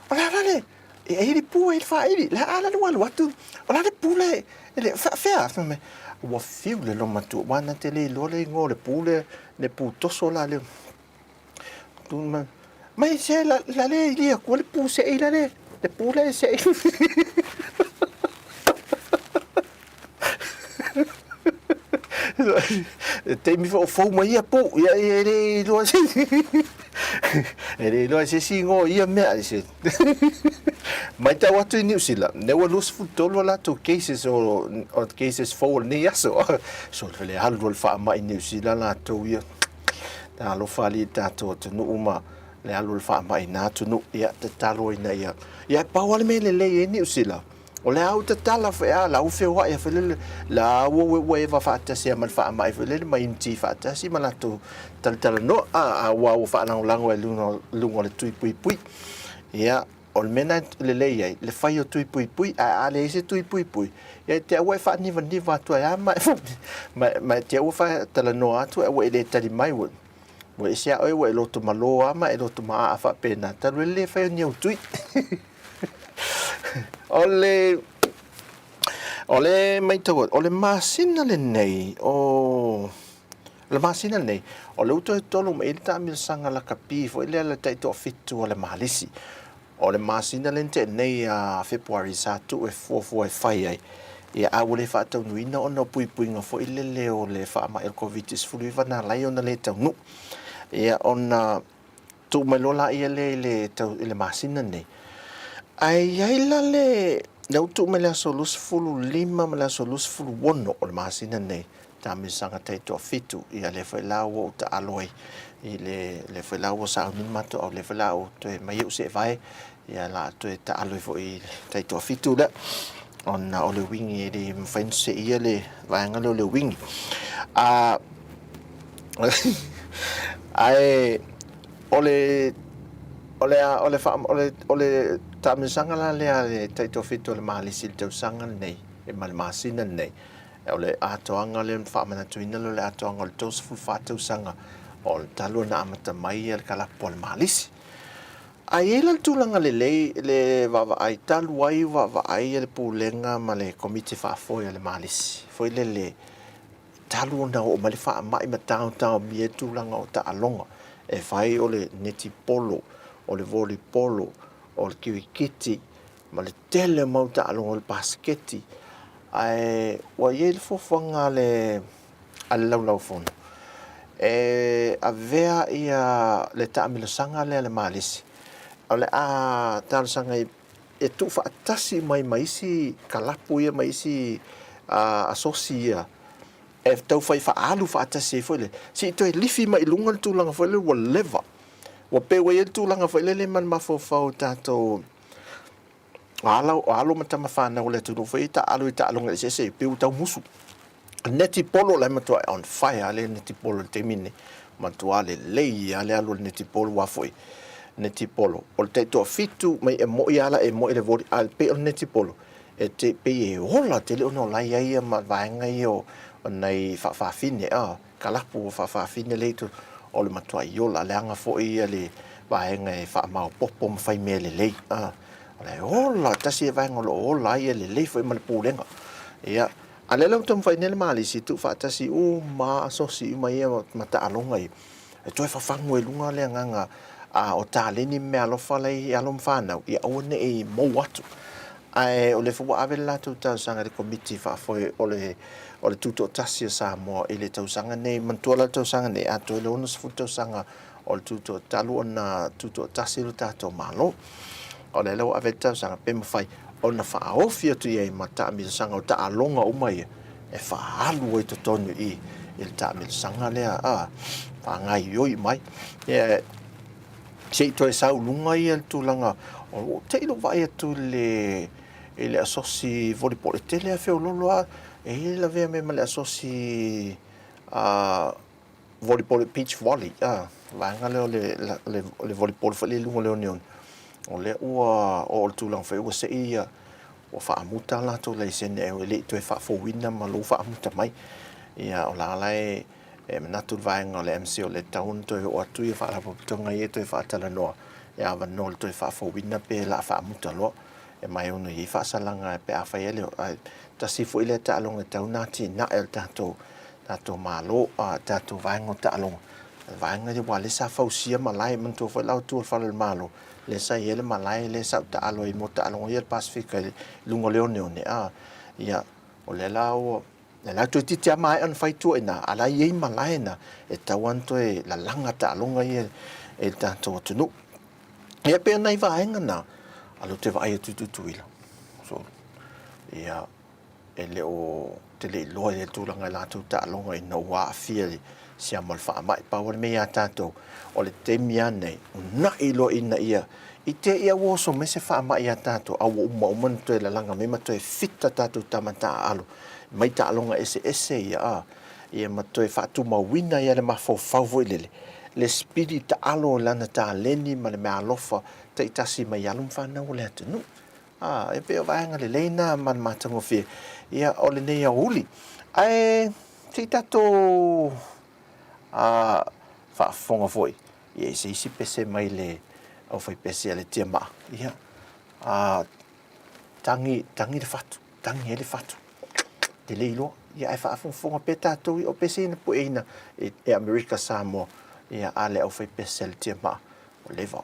o la la le, e ili pua i le whaili, la ala le walu atu, o la le pule, e le, whea, whea me, ua fiu le loma tu, wana te le iloa le ingoa o le pule, le putoso la le, Mai se la la le ilia kua le pu seʻi la le le pu le seʻi. Taimi foi o fou mai ia pu ia e le iloa se. E le iloa e se isi igoa o ia mea ai se. Matau atu i Niu Sila, lea ua 23 a latou cases o, o cases fou o lenei aso. So le alu o le faamai i Niu Sila latou ia. Talofa alii i le tatou atunuu ma le alu o le faamai i na atunuu. Ia, tatalo ina ia. Ia, e pau lava le mea e lelei ai Niu Sila, o le au tatala foi a, la ua feoai a foi lele, la ua ua ua eva faatasi a ma le faamai foi lele ma inuti faatasi ma latou talatalanoa, a, a ua ua faalagolago ai luga, luga o le tui puipui. Ia, o le mea lena e lelei ai, le fai o tui puipui, ae a leai se tui puipui, ia e te aua e faanivaniva atu ai lava ma e, ma, ma e te aua faatalanoa atu ae ua e le tali mai, ua, ua ese lava oe ua e loto malo lava ma e loto maaa faapena, talu ai le le fai o ni au tui. O le, o le matau atu, o le masina lenei o, o le masina lenei, o lea ua toe tolo mai ai le taamilosaga lakapi foi lea le taitoafitu a le Malisi. O le masina lea na tea nei ia February sa tuu e fuafua e fai ai, ia a ua le faataunuuina ona o puipuiga foi lele o le faamai o le Koviti-19 na ala ai ona le taunuu. Ia ona tuu mai loa laia lea i le tau, i le masina lenei. Ae i ai la le, lea ua tuu mai le aso 25 ma le aso 26 o le masina lenei, taamilosaga taitoafitu, ia lea foi la ua ou taalo ai i le, lea foi la ua sauni le matou au, lea foi la ua toe mai ou seevae, ia la toe taalo ai foi i le taitoafitu lea, ona o le uiga e le mafai ona seia le vaega lea o le uiga. A, ae o le o le o le o le o le taamilosaga la lea a le taitoafitu o le Malisi i le tausaga lenei ma le masina lenei, o le atoaga lea na faamanatuina lea o le atoaga o le 34 tausaga o le talu ona amata mai le kalapu a le Malisi. Ae i ai la le tulaga lelei le vaavaai talu ai vaavaai le Pulega ma le Komiti Faafoe a le Malisi foi lele talu ona oo mai le faamai ma taotaomia ai le tulaga o taaloga e fai o le netipolo, o le volipolo, o le kirikiti ma le tele o mau taaloga o le pasiketi. Ae ua i ai le fuafuaga a le a le Laulaufono e avea ia le taamilosaga lea a le Malisi o le a talosaga e tuufaatasi mai ma isi kalapu ia ma isi asosi ia e tau fai faaalu faatasi ai foi lea, se i toe lifi mai i luga le tulaga foi lea ua leva. Ua pei ua i ai le tulaga foi lele ma le mafaufau o tatou alo, o alo ma tama fanau o le atunuu foi e taaalo i taaloga eseese e pei ua tau musu. Netipolo la e matua on fire lava le netipolo i le taimi lenei. Matua lelei lava le alu o le netipolo aua foi netipolo o le taitoafitu mai e moi lava la e moi le voli ae pei o le netipolo e te pei e ola tele ona o la e i ai ia ma vaega ia o nai faafafine a kalapu o faafafine lea i totonu o le matuai ola leaga foi ia le vaega e faamaopoopo ma fai mea lelei a o la e ola tasi ia vaega o lo o ola ai ia lelei foi ma le pulega ia A o lea la ua taumafai nei le Malisi e tuufaatasi uma asosi uma ia ma taaloga ia, e toe fafagu ai i luga le agaga o taleni ma meaalofa la e i alo ma fanau, ia aua ne i mou atu. Ae o lea foi ua ave le latou talosaga i le Komiti Faafoe o le o le Tutoatasi o Samoa i le tausaga nei, manatua la le tausaga nei e atoa i le 60 tausaga o le tutoa, talu ona tutoatasi lo tatou Malo. O lea la ua ave le talosaga pe mafai ona faaofi atu i ai ma taamilosaga o taaloga uma ia e faaalu ai totonu i i le taamilosaga lea a faagaoioi mai. Ia, se i toe sau luga ia le tulaga o ua te i lou vaai atu i le i le asosi volleyball e tele lava feololo lava e lavea mai ma le asosi a volleyball, beach volley, a, vaega lea o le, le, le volleyball foi lea i luga o le oneone, o lea ua oo i le tulaga foi ua sei ia, ua faamuta a latou laisene e le i toe faafouina ma lou faamuta mai. Ia, o la la e, e manatu le vaega o le MC o lea e tatau ona toe oo atu ia faalapotopotoga ia e toe faatalanoa e avanoa i le toe faafouina pe o le a faamuta loa. E mai ono i ai faasalaga pe afai e le, ae tasi foi lea taaloga e tatau ona atinae e le tatou tatou Malo, a tatou vaega o taaloga, vaega ia aua o lea sa fausia malae, manatua foi la outou o le fale o le Malo, lea sa i ai le malae lea sa ou taalo ai mo taaloga ia a le Pasefika i luga o le oneone, a, ia, o lea la ua, lea la toeitiiti lava maea ona fai tua i ina, a o la e i ai malae na, e tatau lava ona toe lalaga taaloga ia e le tatou atunuu. Ia pei o nai vaega na, a lea ou te vaai atu i Tutuila, so, ia, e le o te le iloa i le tulaga i latou taaloga ina ua aafia i siama o le faamai. Pau o le mea ia tatou, o le taimi lava nei, una'i loa ina ia, i te i ua oso mai se faamai ia tatou, a ua uma uma ona toe lalaga mai ma toe fita tatou tama taaalo mai taaloga eseese ia, a, ia ma toe faatumauina ia le mafaufau foi lele, le spirit taalo i lana taleni ma le meaalofa taitasi mai alo ma fanau o le atunuu. A, e pei o vaega lelei na ma le matagofie, ia, o lenei aoauli. Ae se i tatou a, faafofoga foi ia i se isi pese mai le aufaipese a le Tiamaa, ia, a, tangi, tangi le fatu, tangi ai le fatu, te le iloa. Ia, ae faafogafoga pea tatou, ia, o pese ia na pueina e, e Amerika Samoa, ia, a le aufaipese a le Tiamaa, ua leva.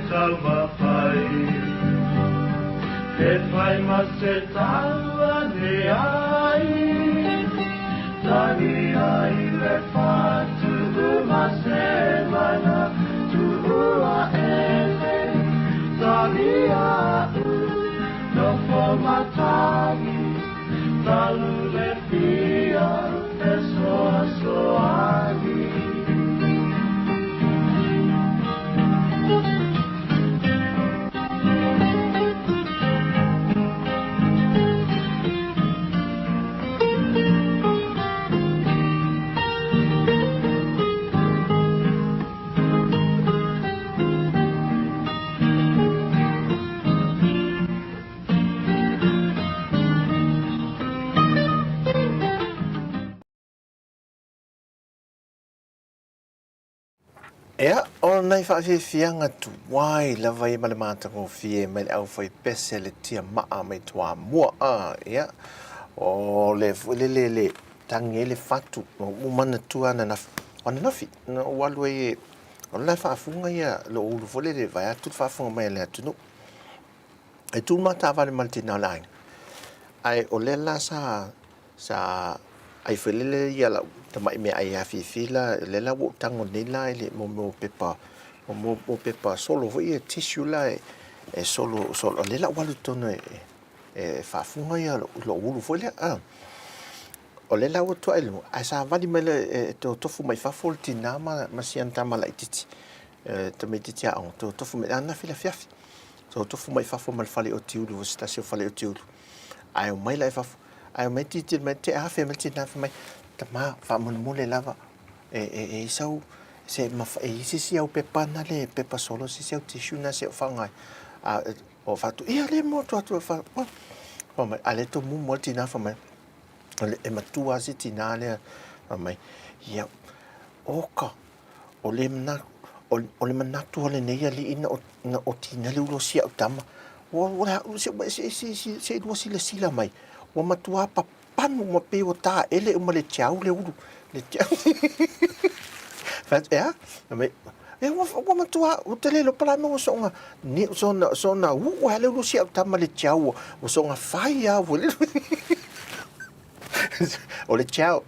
taumafai. He pai ma se taua ne ai, Tangi ai le fatu ma se mana, Tuua e le tangi a'u, Nofo matagi, talu le fia fesoasoani. Ea, o nai faafiafiaga tuai lava ia ma le matagofie mai le aufaipese le tia maa mai Toamua. A, ia, o le foi le le le tagi ai le fatu, ua manatua ananafi, o ananafi, na ou alu ai e, o le la e faafuga ia lou ulu foi lele vaeatu le faafofoga mai a le atunuu. E tu ma taavale ma le tina o le aiga. Ae o lea la sa sa ai foi lele ia lau tamai meaai afifi la, lea la ua ou tago nei la i le mo mea o pepa mo mea o pepa solo foi ia tissue la e solo solo lea la ua alu i totonu e faafuga ia lou ulu foi lea. O lea la ua tuai i luga ae savali mai lea e totofu mai fafo le tina ma si ana tama laitiiti tamaitiiti aoga, totofu mai ananafi i le afiafi. Totofu mai fafo ma le fale otiulu, o se tasi o fale otiulu. Ae omai la i fafo, ae omai tilotilo mai, te afe mai le tina fai mai, tama, faamolemole lava, e, e, e i sau, se mafa, e i se isi au pepa na le pepa solo, se isi au tissue na se o whangai. A, o whatu, ia le mo atu atu, wha, wha mai, a le tō mumu le tina wha mai, e matua se tina lea, wha mai, ia, oka, O le o le manatu o lenei alii na na oti na le ulo si au tama. Ua ua se se se se se lua silasila mai. Ua matua papanu ma pei ua taele uma le tiau le ulu. Le tiau. Fai atu, ea? Fai mai, e ua ua matua ua te le iloa po o le a le mea ua soona ni soona soona uu ai le ulu si au tama le tiau ua ua soona fai lava ua le O le tiao.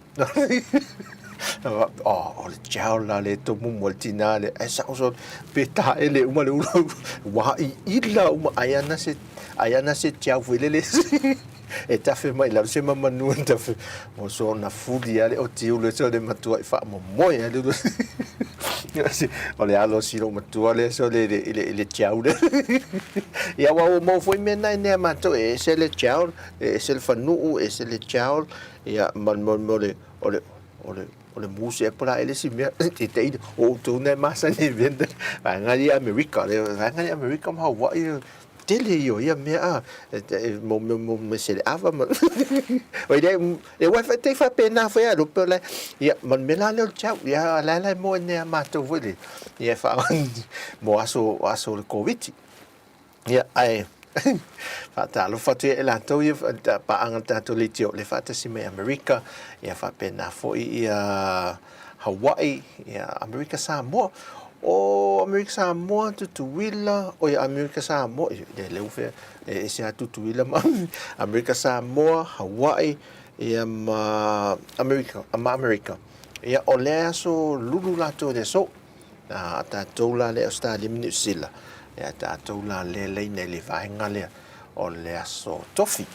Oh, o le tiao la le tomumu a le tinā lea. Ae sao sole, pe taele uma le ulu, wā i ila uma, ai ana se, ai ana se tiao foi lele e tafe mai i lalo se mamanu e tafe. O sona fuli lava le oti ulu e sole matuai faamomoe lava le ulu. O le alo o si lou matua lea sole i le, i le, i le tiao lea. Ia aua ua maua foi mea na i nea matou, e ese le tiao, E ese le fanuu, e ese le child, ia ma le mea o le, o le, o le, o le moose e po la ele si mea, te te i, o outou na e masani i mea, vaega ia Amerika, le vaega ia Amerika ma Hawaii, tele ia o ia mea a, e, mo mea, mo mea se le ava ma, oi le, e wai te whapena foi a lupe o le, ia, ma le mea la lea o le child, ia, la la e moe nea matou foi le, ia e wha, mo aso, aso o le Koviti. Ia, ae faatalofa atu ia i latou ia paaga le tatou leitio le faatasi mai Amerika, ia faapena foi ia Hawaii, ia Amerika Samoa. O Amerika Samoa, Tutuila, oi Amerika Samoa, le leu fea, e ese lava Tutuila ma Amerika Samoa, Hawaii, ia ma Amerika, ma Amerika. Ia, o le aso lulu latou i le aso. A tatou la le Ausetalia ma Niu Sila, ia tatou la le laina i le vaega lea o le aso tofi.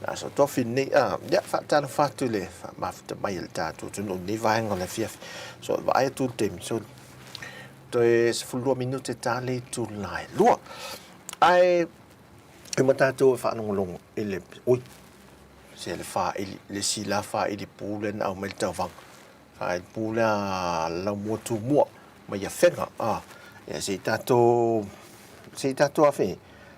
Le aso tofi lenei, a, ia, faatalofa atu i le faamafuta mai a le tatou atunuu i lenei vaega o le afiafi. So, e vaai atu i le taimi, so, toe 12 minute ta le itula e lua. Ae, e uma tatou e faalogologo i le, ui, se le faaili, le isi la faaili pū lea na aumai le tauvaga. Ai pū lea Laumua Tumua mai Afega a ia se i tatou se i tatou afe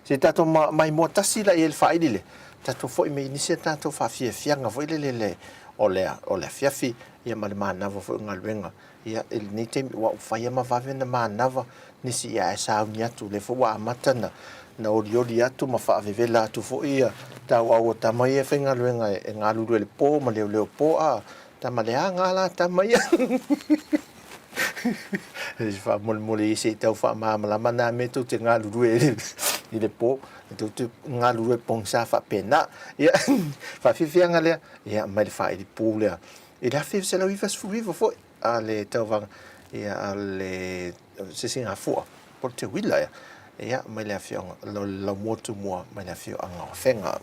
se i tatou maimoa tasi la i ai le faaili lea tatou foi mai nisi a tatou faafiafiaga foi lele le o le o le afiafi ia ma le manava foi o galuega ia i lenei taimi ua fai lava ma vave ona manava nisi ia ae sauni atu lea foi ua amata ona na olioli atu ma faavevela atu foi ia tauau o tama ia e faigaluega e galulue i le po ma leoleo po a Tama leaga la tama ia. Faamolemole se i tau faamalamalama na mea tou te galulue i le po, tou te galulue pogisa faapena. Ia, faafiafiaga lea, ia, mai le faailipu lea i le 1999 foi a le tauvaga, ia, a le Sisigafua po o le Teuila ea, ia, mai le afioaga o le Laumua Tumua mai le afioaga o Afega.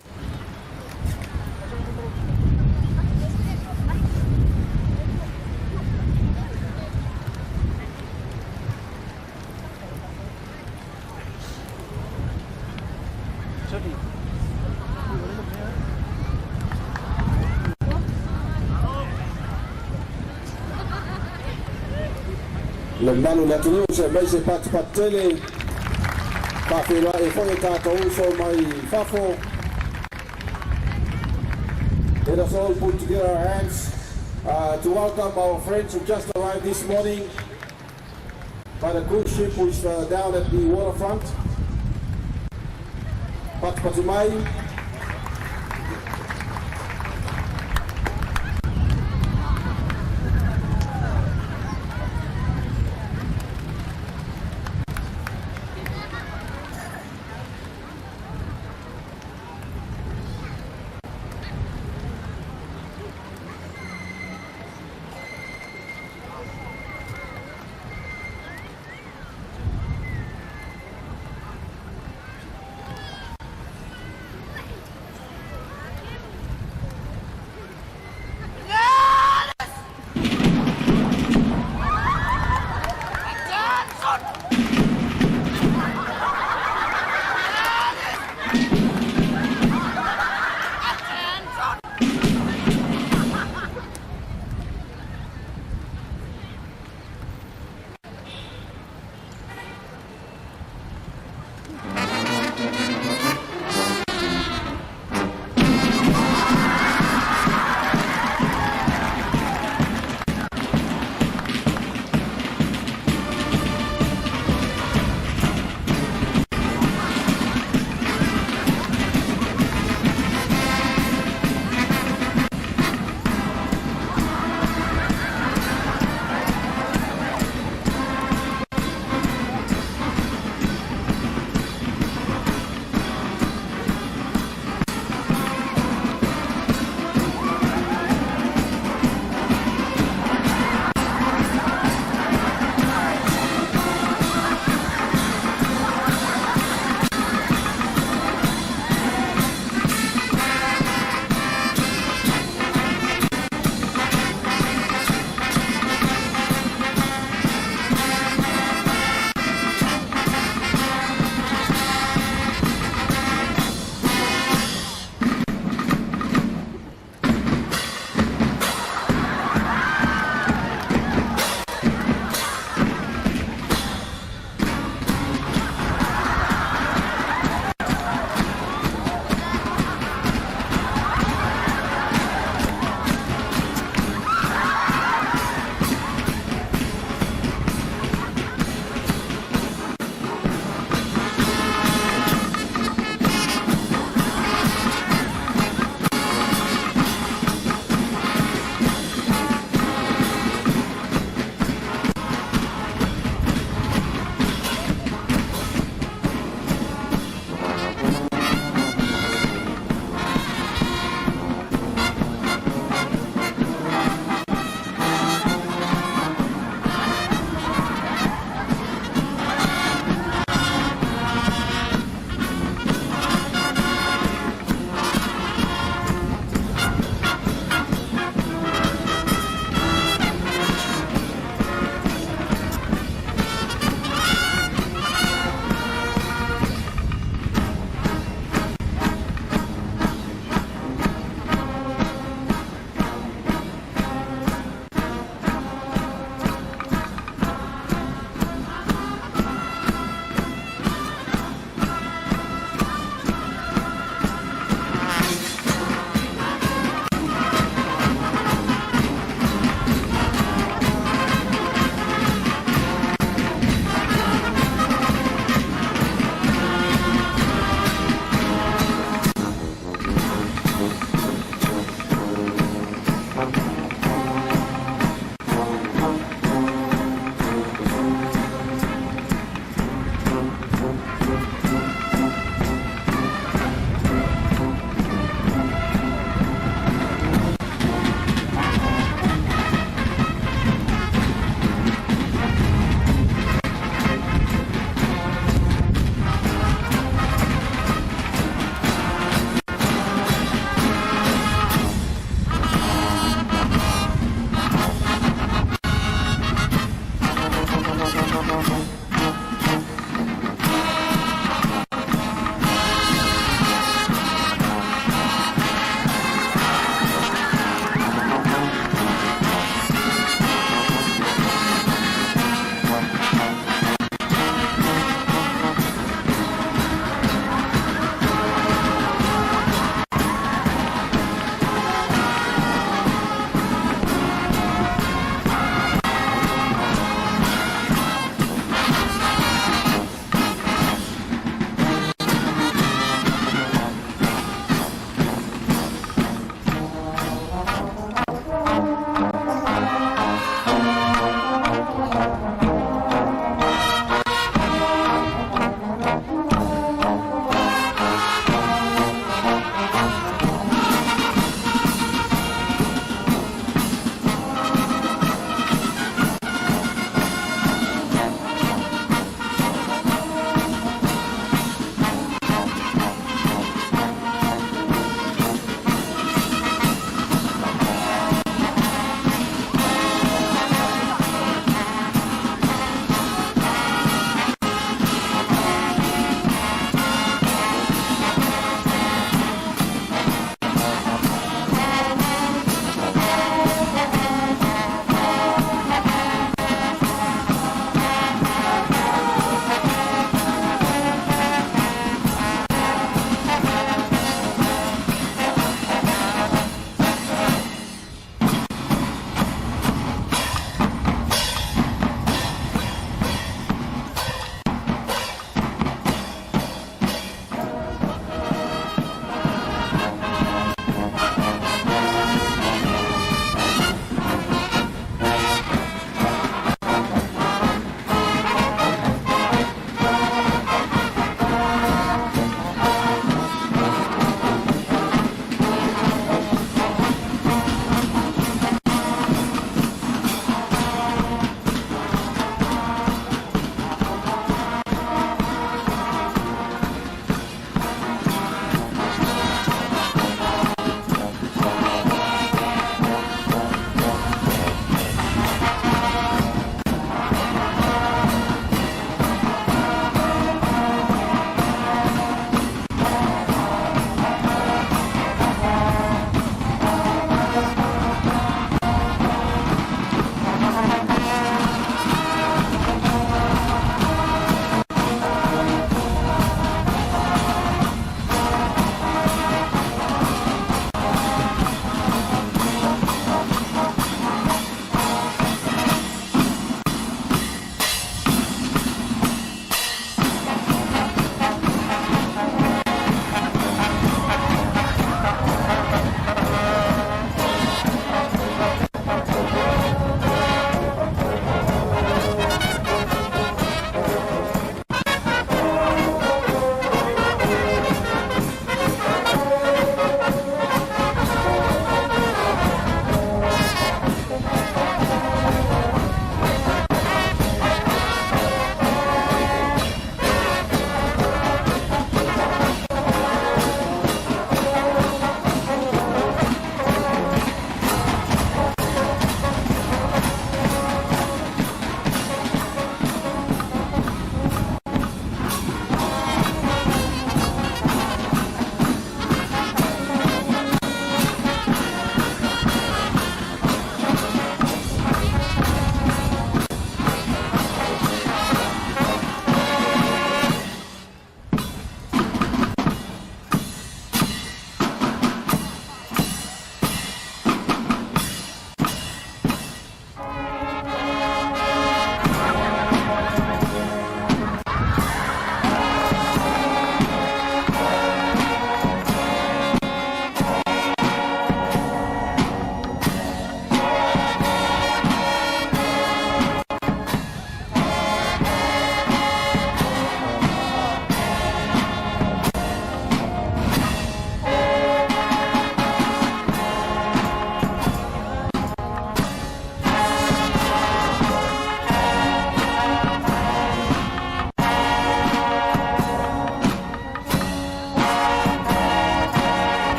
Le mamalu o le atunuu se mai se patupatu tele faafeiloai foi e tatou uso mai fafo. Let us all put together our hands to welcome our friends who just arrived this morning by the cruise ship who is down at the waterfront. Patupatu mai.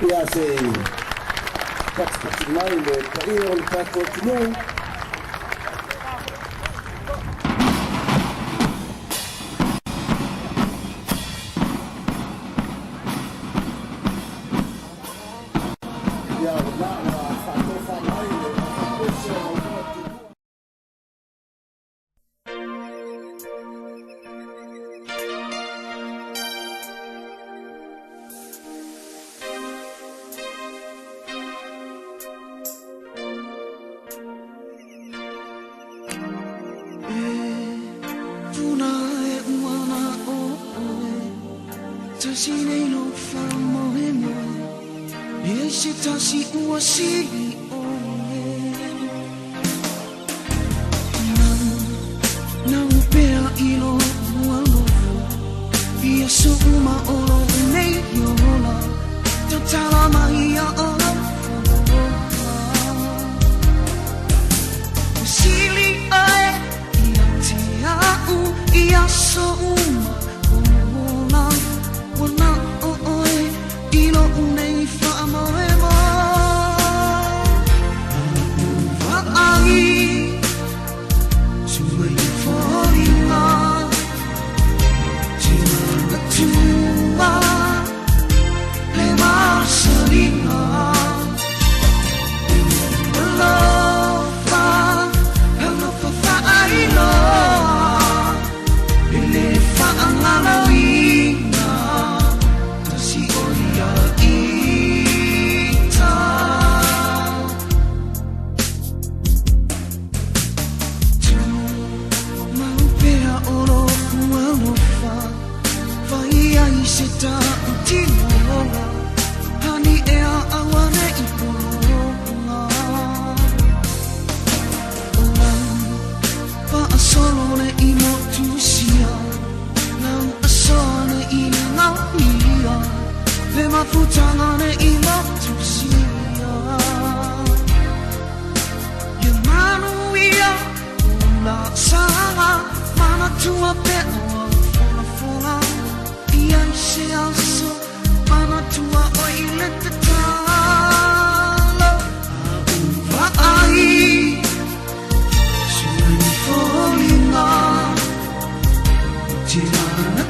Ia se i patipati mai le paia o le tatou atunuu. Ia o lena ua faatofa mai le aufaipisinisi o Lautoa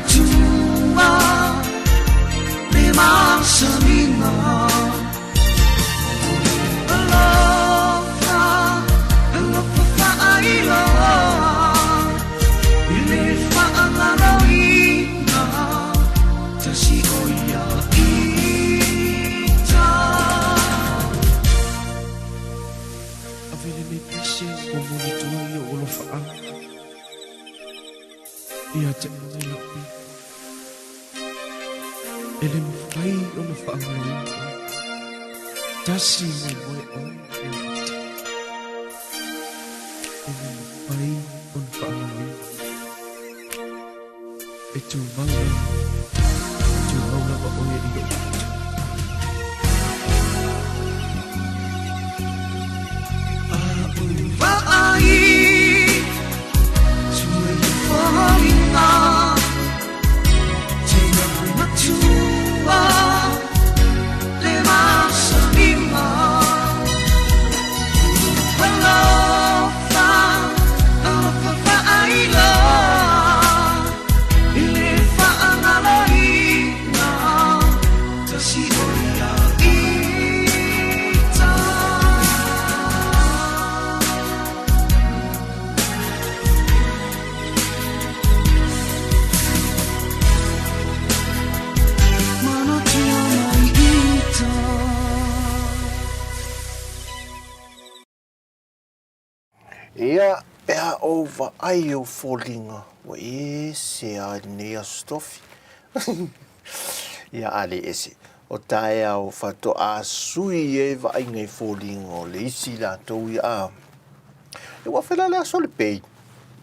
Tumua. Ia, pe a ou vaai i ou foliga, ua ese a i lenei aso tofi. Ia, a le ese. O taeao faatoa sui ai vaaiga i foliga o le isi latou ia, a. Ia, ua fela le aso o le pei.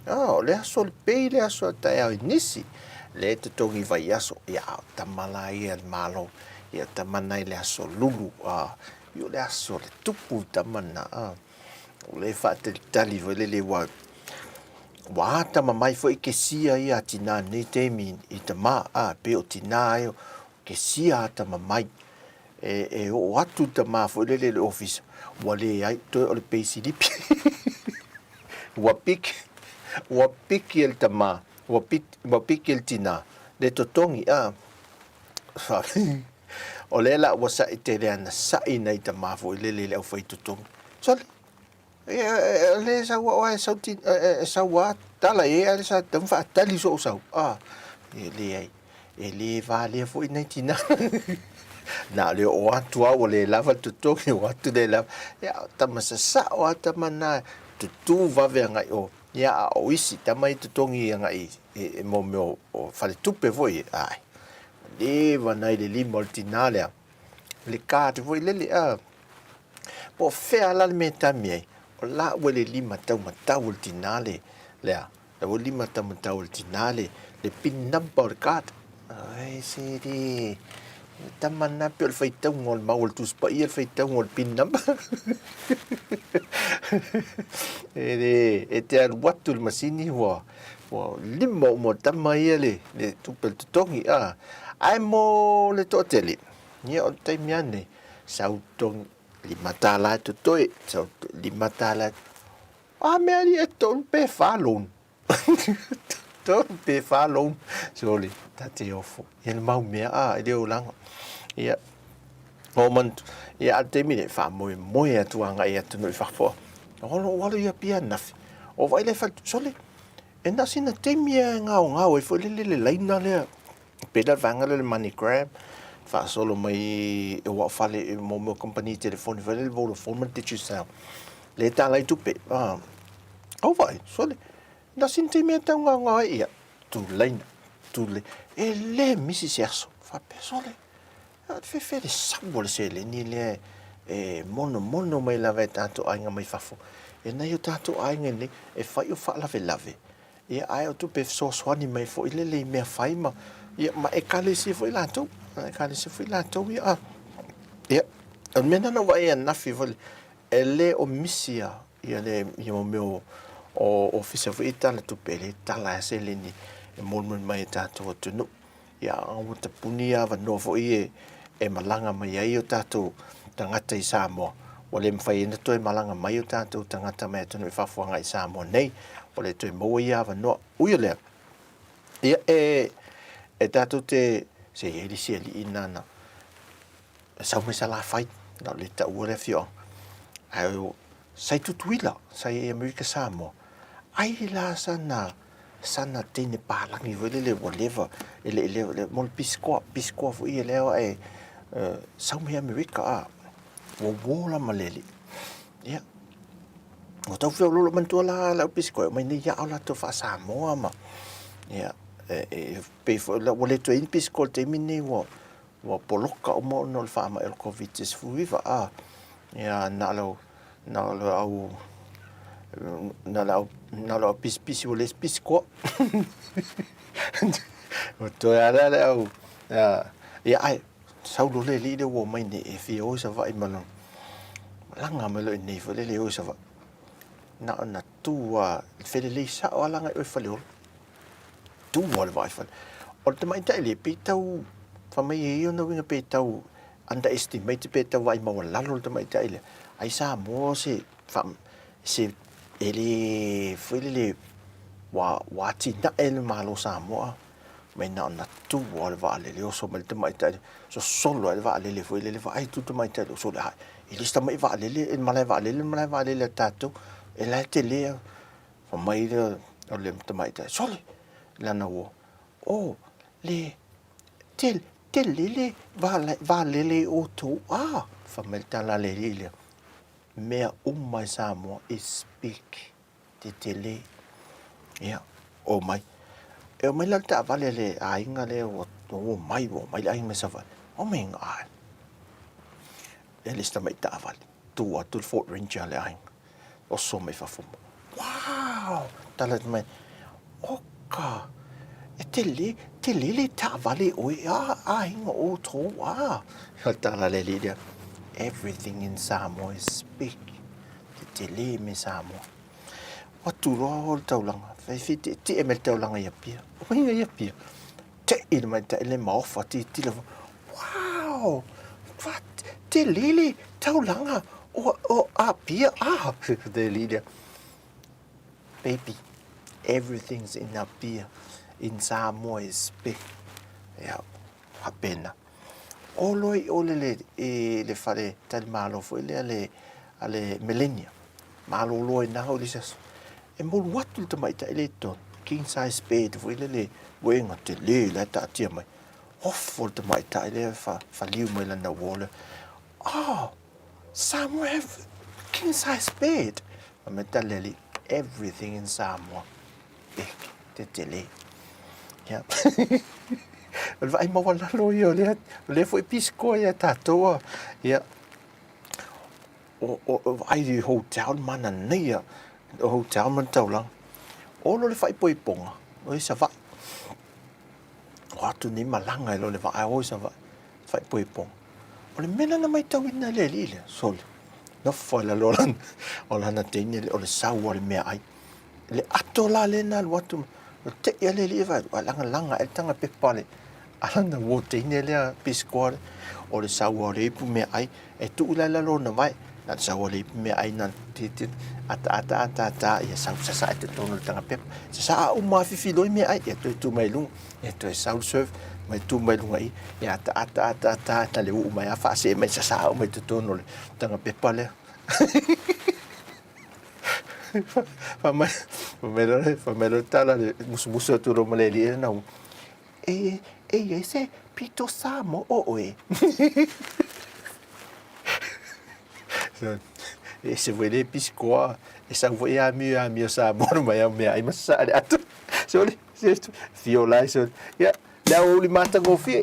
A, o le aso o le pei le aso a taeao i nisi. Le totogi vaiaso. Ia, a o tama la ia le Malo. Ia, tama nai le aso lulu. A, ia o le aso o le tupu tama na. A. O le faatalitali foi lele ua ua ata mai foi ke sia ia tinā nei taimi i tamā, a, pei o tinā ai o ke sia ata mamai. E, e oo atu le tamā foi lele i le ofisa, ua leai toe o le peisilipi. Ua piki, ua piki e le tamā, ua piki, ua piki e le tinā, le totogi, a. O lea la ua saʻi tele ana saʻi nai tamā foi lele i le aufai totogi. Sole, ia, o lea e sau au ae sau ti, e sau a tala i ai ae sa tatau ona faatali so'u sau, a. Ia, leai, e le valea foi nai tinā. Na o le oo atu lava ua le lava le totogi, oo atu le lava. Ia, o tama sasao lava tama na, tutū vave agai i o. Ia, a o isi tama ia totogi agai i mea o faletupe foi, ae, leva nai le lima o le tinā lea, le card foi lele, a. Po o fea la le mea e tami ai, o la ua i le lima taumatau o le tinā le, lea, la ua lima taumatau o le tinā le, le pin number o le card. Ai, se le, tama na pei o le faitauga o le mau o le Tusi Paia le faitauga o le pin number. E le, e te alu atu i le masini ua, ua lima uma o tama ia le, le tupe le totogi, a. Ae mo le toatele, ia o le taimi lava lenei, sau totogi $5 e totoe, sau $5, a mea alii e 3 pe 4 loan. 3 pe 4 loan. Sole, ta te ofo. Ia le mau mea, a, e le olaga. Ia, o manatu, ia a le taimi nei, faamoemoe atu agai atunuu i fafo. O lou alo i Apia ananafi, o vaai la i fale, sole, e na o sina taimi lava e gaogao ai foi lele le laina lea, pei la le vaega lea o le money grab, faasolo mai aua o fale mo mea o kamupani telefoni foi lea le Vodafone ma le Digicel, lea e tala ai tupe, a, o vaai, sole, na o sina taimi lava e tau gaogao ai, ia, tu laina, tu laina, e le misi se aso, faapea, sole, a fefe le sau o le seleni lea e monomono mai lava e tatou aiga mai fafo, e nai o tatou aiga nei e fai o faalavelave, ia ae o tupe e fesoasoani mai foi lele i mea fai ma, ia, ma ekalesia foi latou, ekalesia foi latou ia, a, ia, o le mea lena na ou vaai ai ananafi foi, e le o misi a ia le, ia mo mea o, o ofisa foi e tala tupe, e le tala lava seleni e molimoli mai e tatou atunuu. Ia, a ua tapuni avanoa foi e malaga mai ai o tatou tagata i Samoa, ua le mafai ai ona toe malaga mai o tatou tagata mai atunuu i fafo agai i Samoa nei, ua le toe maua ia avanoa. Ui o lea, ia e, e tatou te, se i ai le isi alii nana, e sau mai Salafai, na o le taua le afioaga, ae sa i Tutuila, sa i Amerika Samoa, ai la sana, sana teine palagi foi lele ua leva, e le i leva, le, mo le pisikoa, pisikoa foi ia lea e sau mai Amerika, a, ua uo la ma le alii. Ia, ua tau feoloolo manatua la lau pisikoa, e omai nei ia ao latou faa-Samoa ma, ia, e, e, pei foi la, ua le toe i ai ni pisikoa i le taimi lenei ua, ua poloka uma ona o le faamai o le Koviti-19, a, ia, na o le, na o le au, na o le au, na o le au pisipisi ua le isi pisikoa. Ua toe lava lea le au, ia, ae sau loa le alii lea ua omai nei e fia o i Savaii ma lona, malaga mai loa i inei foi lele e o i Savaii. Na ona tu lava, felelei sao lava la agai i o i Faleolo. Tu lava le vaa i Faleolo. O le tamaitai lea, pei tau, fai mai e i ai ona uiga pe tau underestimate pe tau vaai maualalo le tamaitai lea, ai Samoa se se e le foi lele ua ua atinae le Malo Samoa mai na ona tu lava le vaalele oso mai le tamaitai lea, sosolo ai le vaalele foi lele vaai atu le tamaitai lea sole ae e le o se tamai vaalele e le malae vaalele le malae vaalele a tatou e la e tele lava. Fai mai lea o le tamaitai, sole lana uo, oh le Tele, tele le vaalele i outou, a! Fai mai le tala a le alii lea, mea uma i Samoa is big, tetele. Ia, omai. E omai la le taavale a le aiga lea ua omai, ua omai le aiga mai Savaii. Omai a, e le o se tamai taavale, tu atu le Ford Ranger a le aiga. Oso mai fafo. Wow! Tala atu mai, oka, e tele, tele le taavale oe, a, aiga outou, a. O le tala le alii lea, everything in Samoa is big. Te tele me Samoa. Ua tu loa o le taulaga, whai mai le taulaga i Apia. O mai i Apia. Te i le mai tai le maofa, titila. Wow! Tele le taulaga o Apia a! Te alii lea, Baby, everything's in Apia, in Samoa is big. Ia, faapena. Olo i ole le, i le fale talimalo foi lea le, a le Millennium. Malolo ai na o le isi aso. E molu atu le tamaitai lea i totonu, king size bed foi lea le uega tele la e taatia mai. Ofo le tamaitai lea e faliu mai lana uo lea. Oh, Samoa have king size bed. Fai mai tali alii, everything in Samoa big, tetele. Ia. O le vaai maualalo ia o lea, o lea foi pisikoa ia tatou a. Ia. O, o, o vaai i hotel manaia, o hotel ma le taulaga. Olo le faaipoipoga, o i Savaii. O atu nei malaga i lo le vaa e o i Savaii, faaipoipoga. O le mea lea na matauina e le alii lea, sole, nofo i lalo o lana, o lana teine lea, o le sau o le meaai. Le ato la lea na alu atu, o te i a le alii e vaai atu, a lagalaga ae le taga pepa a le, a lana uo teine lea pisikoa lea, o le sau o le ipu meaai, E tuu la i lalo ona vae, na o le sau o le ipu meaai na te ataata ataata ia sau sasaa i totonu o le taga pepa. Sasaa uma lava fifiloi meaai, ia toe tu mai i luga, ia toe sau le serve mai tu mai luga i, ia ataata ataata na le uu mai lava faasee mai sasaa uma i totonu o le taga pepa lea. Fai mai, fai mai loa, fai mai loa le tala le musumusu atu loa ma le alii lena, E, e i ai se pito Samoa o oe. E ese foi le pisikoa, e sau foi amio e amio Samoa no mai au meaai ma sasaa le ato. Sole, se fio lai sole. Ia, le aoauli matagofie.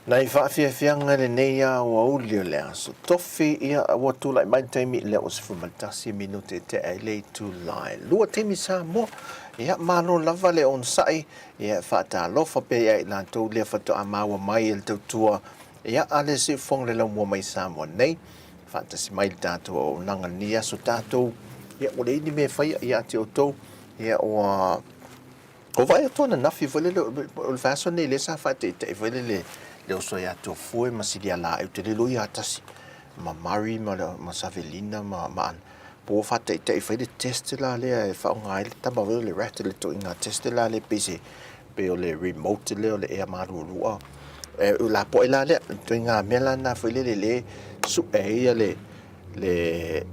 Nai faafiafiaga i lenei aoauli o le Aso Tofi, ia, ua tulai mai le taimi lea ua 11 minute e tea ai le itula e lua taimi Samoa. Ia, malo lava le onosai, ia, e faatalofa pea ia i latou lea faatoa maua mai e le tautua, ia, a le siufofoga le laumua mai Samoa nei. Faatasi mai le tatou auaunaga i lenei aso tatou, ia, ua leai ni mea e faia ia te outou, ia, ua Ua vaai atu ananafi foi lele, o le vaiaso nei lea sa faataitai foi lele le oso ia Tofue ma Silialaei, ou te le iloa ia tasi, ma Murray ma, ma Savelina ma, ma Ana. Po ua faataitai fai le test la lea e faaaoga ai le tama foi le rat le ituaiga test la lea pei se pei o le remote lea o le ea malualua. E lapoai la lea, ituaiga mea la na foi lele le sue ai ia le le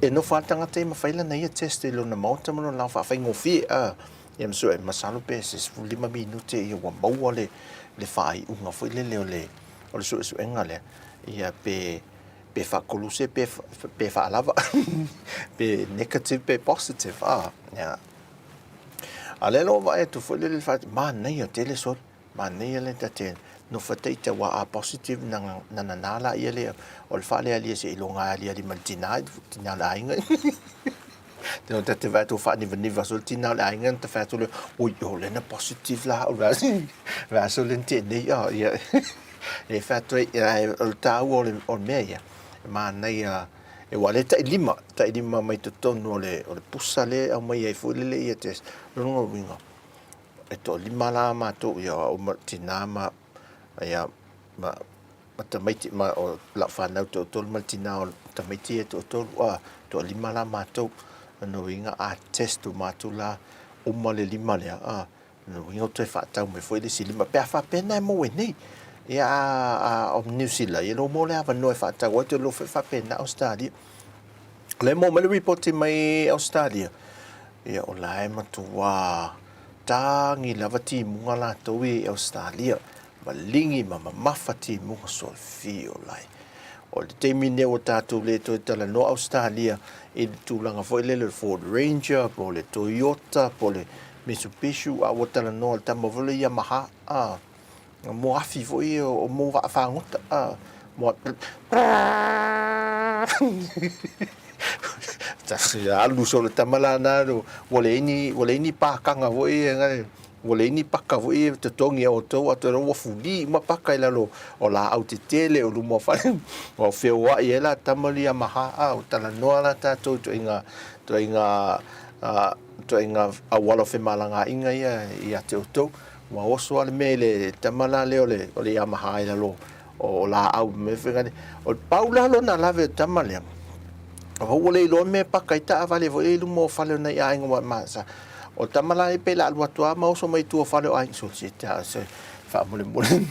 e nofo lava le tagata ia ma fai lana ia test i lona maota ma lona laoa faafaigofie a ia ma sue masalo pe se 15 minute ia ua maua le le faaiuga foi lele o le o le suesuega lea ia pe pe faakoluse pe pe faalava pe negative pe positive a ia a lea ua vaai atu foi lele manaia tele solo Manaia le ta te nofo taita aua a positive na nana laia lea o le faalealia seiloga e aliali ma le tina tina o le aiga. Te ta te vaai atu faanivaniva so le tina o le aiga na ta fai atu lea, oi o lea na positive la au le aso le na tea nei a ia e fai atu ai o le taua o le o le mea ia e manaia e ua lea tai lima tai lima mai totonu o le o le pusa lea e aumai ai foi lele ia test lona uiga E toalima la matou, ia o au ma le tina ma, ia, ma, ma tamaiti, ma o lau fanau toatolu ma le tina o tamaiti ia e toatolu, a, toalima la matou. O lona uiga a test uma atu la, uma le lima lea, a, o lona uiga ua toe faatau mai foi le isi lima, pe a faapea na e maua ai nei. Ia, a, a o Niu Sila, ia lea ua maua le avanoa e faatau ai, ou te iloa foi e faapena Ausetalia. O lea e maua mai le ripoti mai Ausetalia, ia o la e matuā tagi lava timuga latou ia i Ausetalia, maligi ma mamafa timuga solofio lai. O le taimi lenei ua tatou le toe talanoa Ausetalia i le tulaga foi lele o le Ford Ranger po o le Toyota po o le Mitsubishi, a ua talanoa i le tama foi lea Yamaha, a. Mo afi foi ia o mo vaa fagota a mo alu solo tama la na ua leai ni ua leai ni pakaga foi ia ua leai ni paka foi ia totogi e outou a toe ua fuli uma paka i lalo o laau tetele o luma o fale ua feoai ai la tama le Yamaha a ua talanoa la tatou ituaiga ituaiga ituaiga auala o femalagaaiga ia ia te outou. Ua oso lava le mea i le tama la lea o le, o le Yamaha i lalo o laau ma mea fai O le pau la lona lave o le tama lea, ua le iloa mea e paka ai taavale foi i luma o fale o nai aiga ua ma sa. O le tama la e pei la alu atu lava ma oso mai tua o fale o aiga. So, se ta se faamolemole.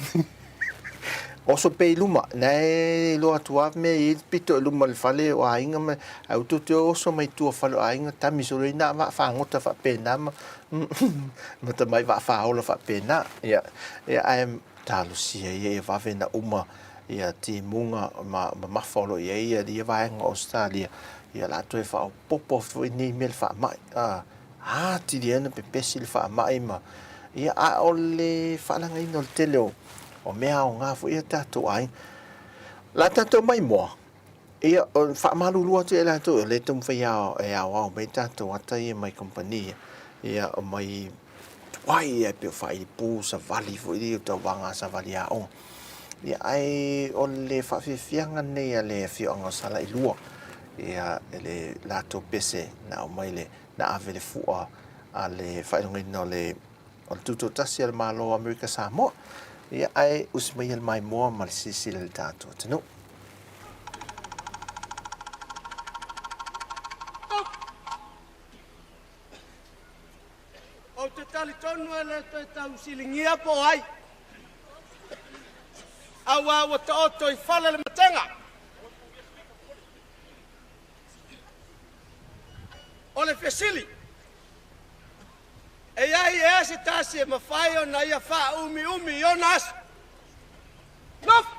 Oso pea i luma, na e iloa atu lava mea e i ai le pito i luma o le fale o aiga ma ae ua tou te oso mai tua o fale o aiga, tami solo ai na vaa fagota faapena ma ma tamai vaa faaola faapena. Ia, ia ae talosia ia ia vave na uma ia timuga ma mamafa o lo o i ai ia ia vaega o Ausetalia, ia o le a toe faaopoopo foi nei mea i le faamai. A, atili ai ona pepesi le faamai ma, ia, a o le faalagaina o le tele o, o mea aoga foi ia tatou aiga. O la tatou maimoa, ia, o faamalulu atu ia i latou, o lea e taumafai e aoao mai tatou ata ia mai kamupani ia, ia, mai tuai ia e pei o faaipu savali foi ia o tauvaga savali aoga. Ia, ae o le faafiafiaga lenei a le afioaga o Salailua, ia, e le latou pese na aumai le, na ave le fua a le faailogaina o le, o le Tutoatasi a le Malo o Amerika Samoa. Ia, ae usi mai le maimoa ma le silasila i le tatou atunuu. Ou te talitonu e le toe tausiligia po o ai, aua ua taoto i fale le matega. O le fesili, e i ai ea se tasi e mafai ona ia faaumiumi i ona aso? Nofo!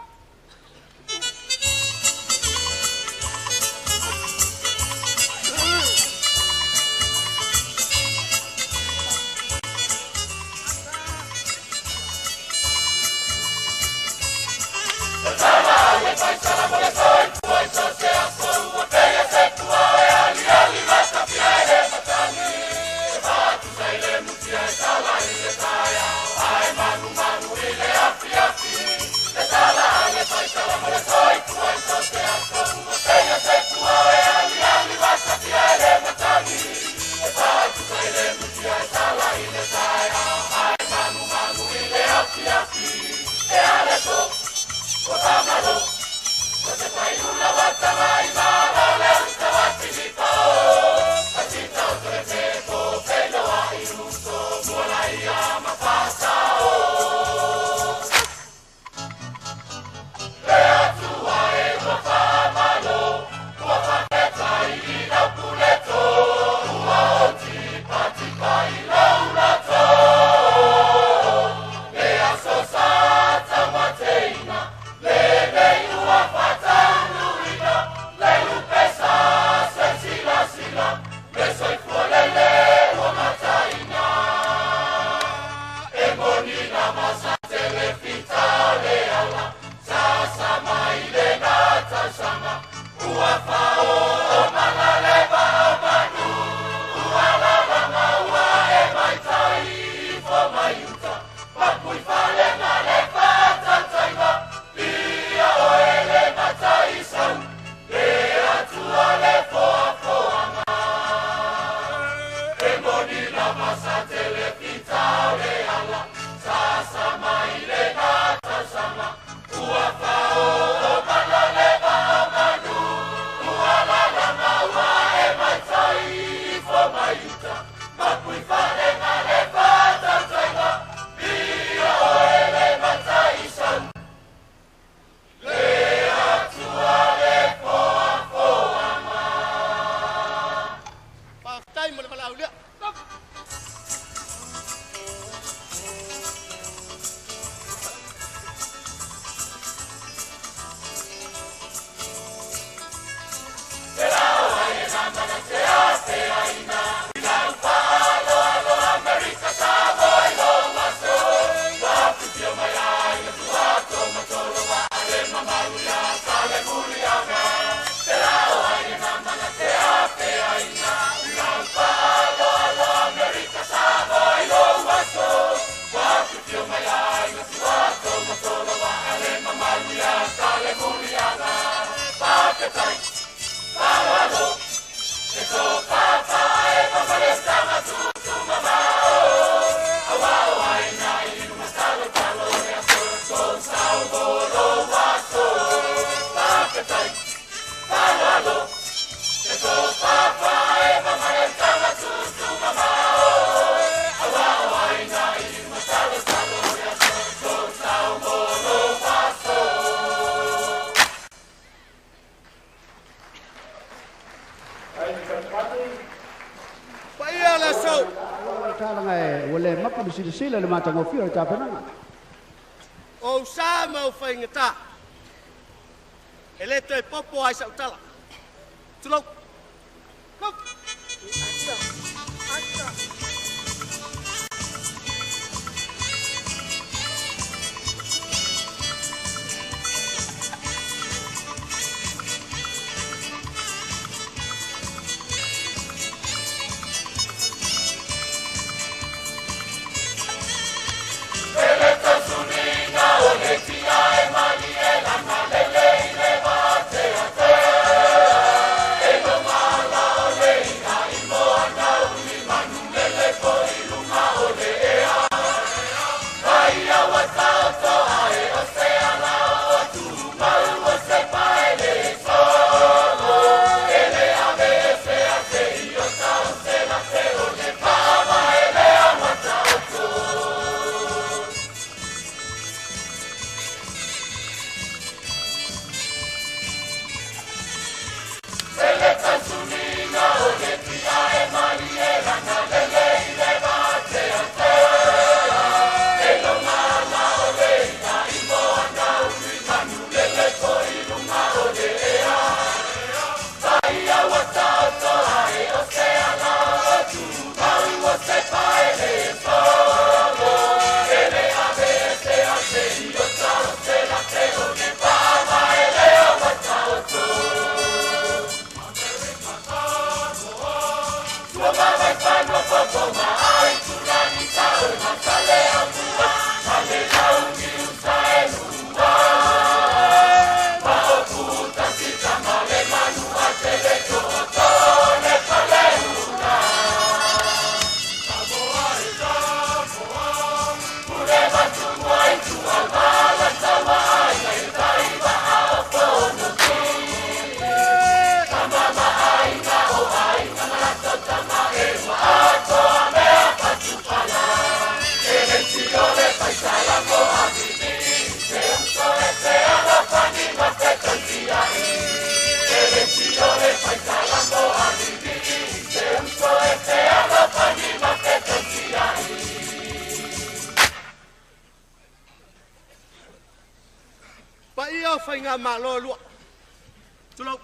Paia le aso. Talaga e ua le mapu le silasila i le matagofie o le tapenaga. O ou sa ma ou faigata. E le toe popo ai sau tala. Tulou. Paia o faigamalo e lua. Tulou.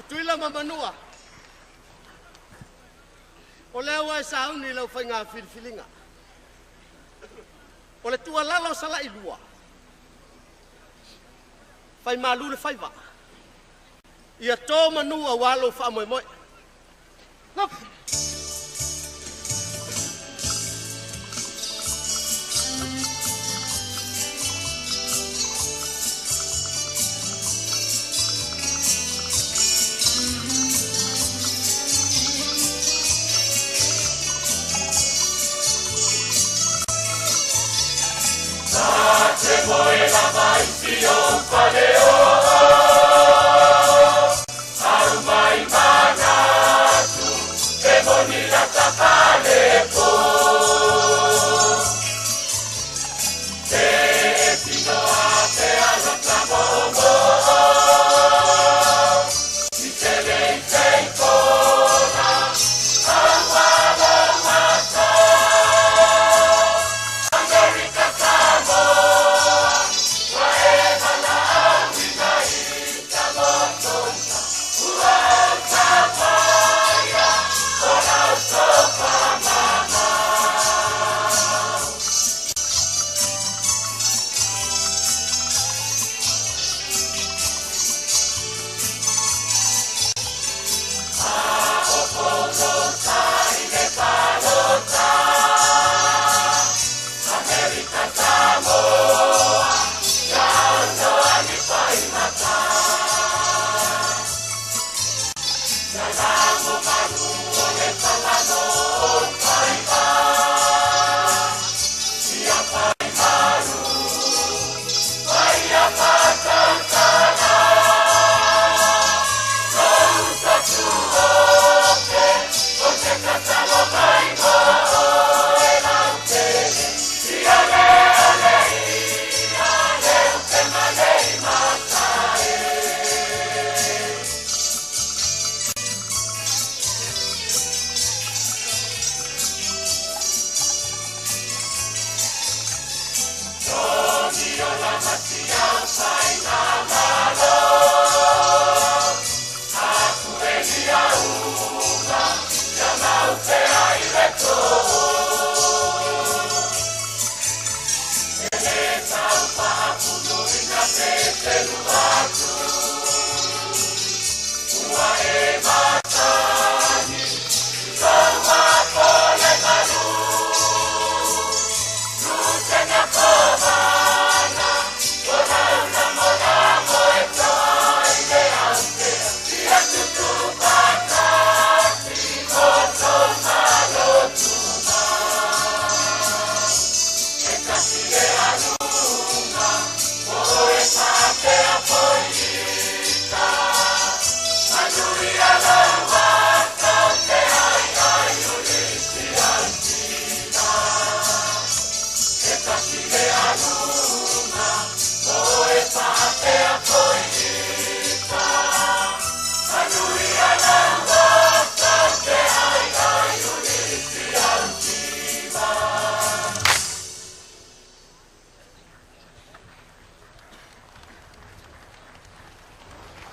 Tutuila ma Manua, o lea ua e sauni i lau faiga filifiliga. O le tuualalo a Salailua, fai malu le faiva, ia to manu aua lou faamoemoe.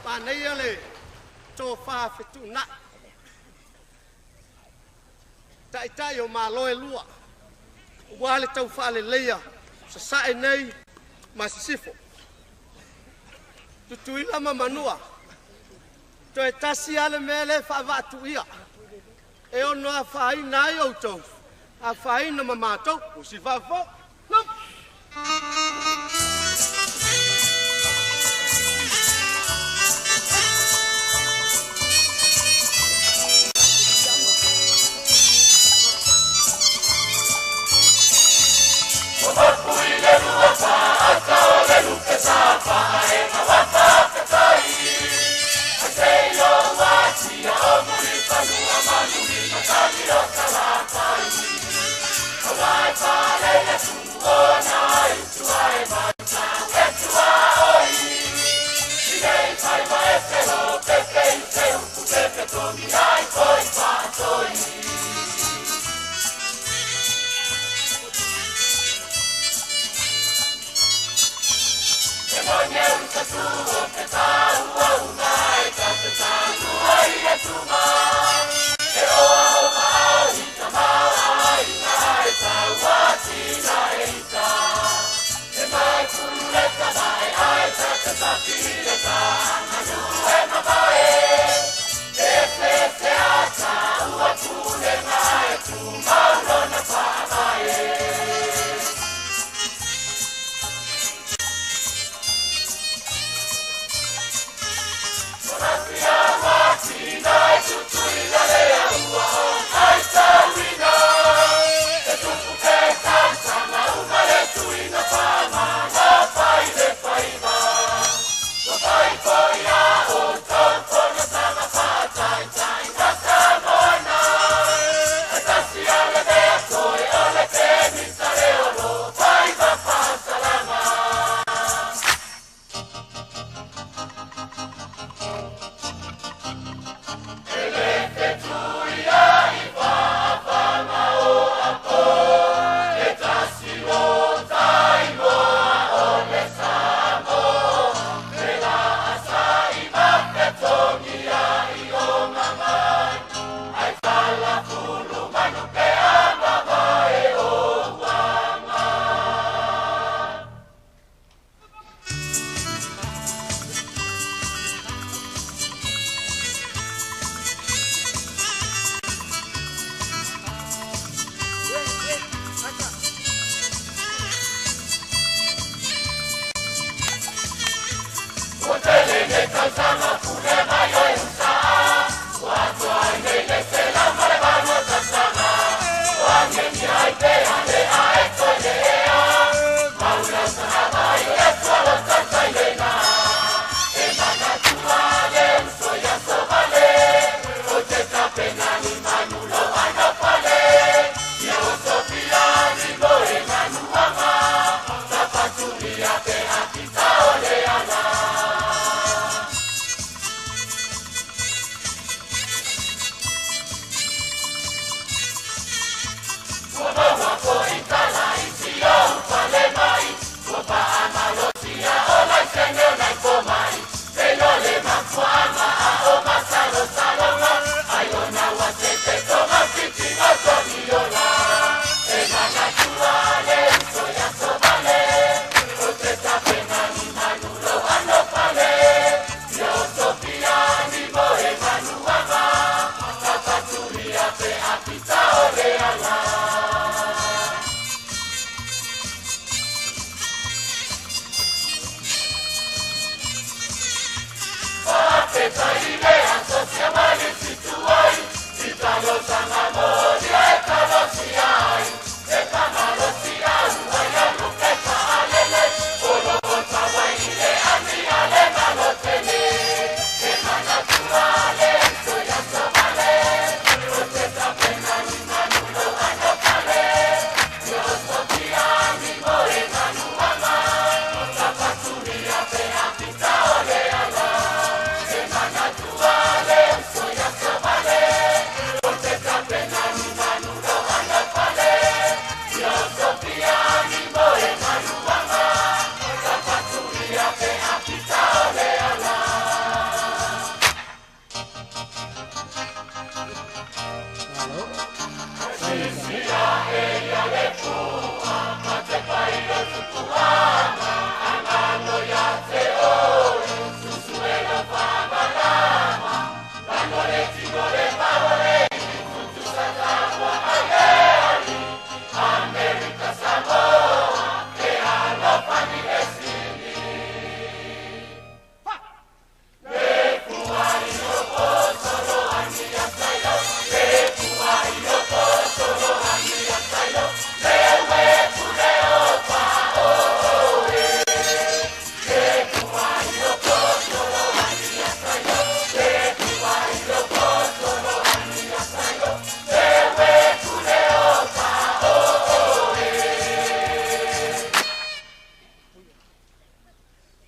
Manaia le tofa fetuunai, taitai o Malo e lua, aua le taufaaleleia Sasae nei ma Sisifo. Tutuila ma Manua, toe tasi lava le mea lea e faavaatuia e ono afaina ai outou, afaina ma matou, usi faafou.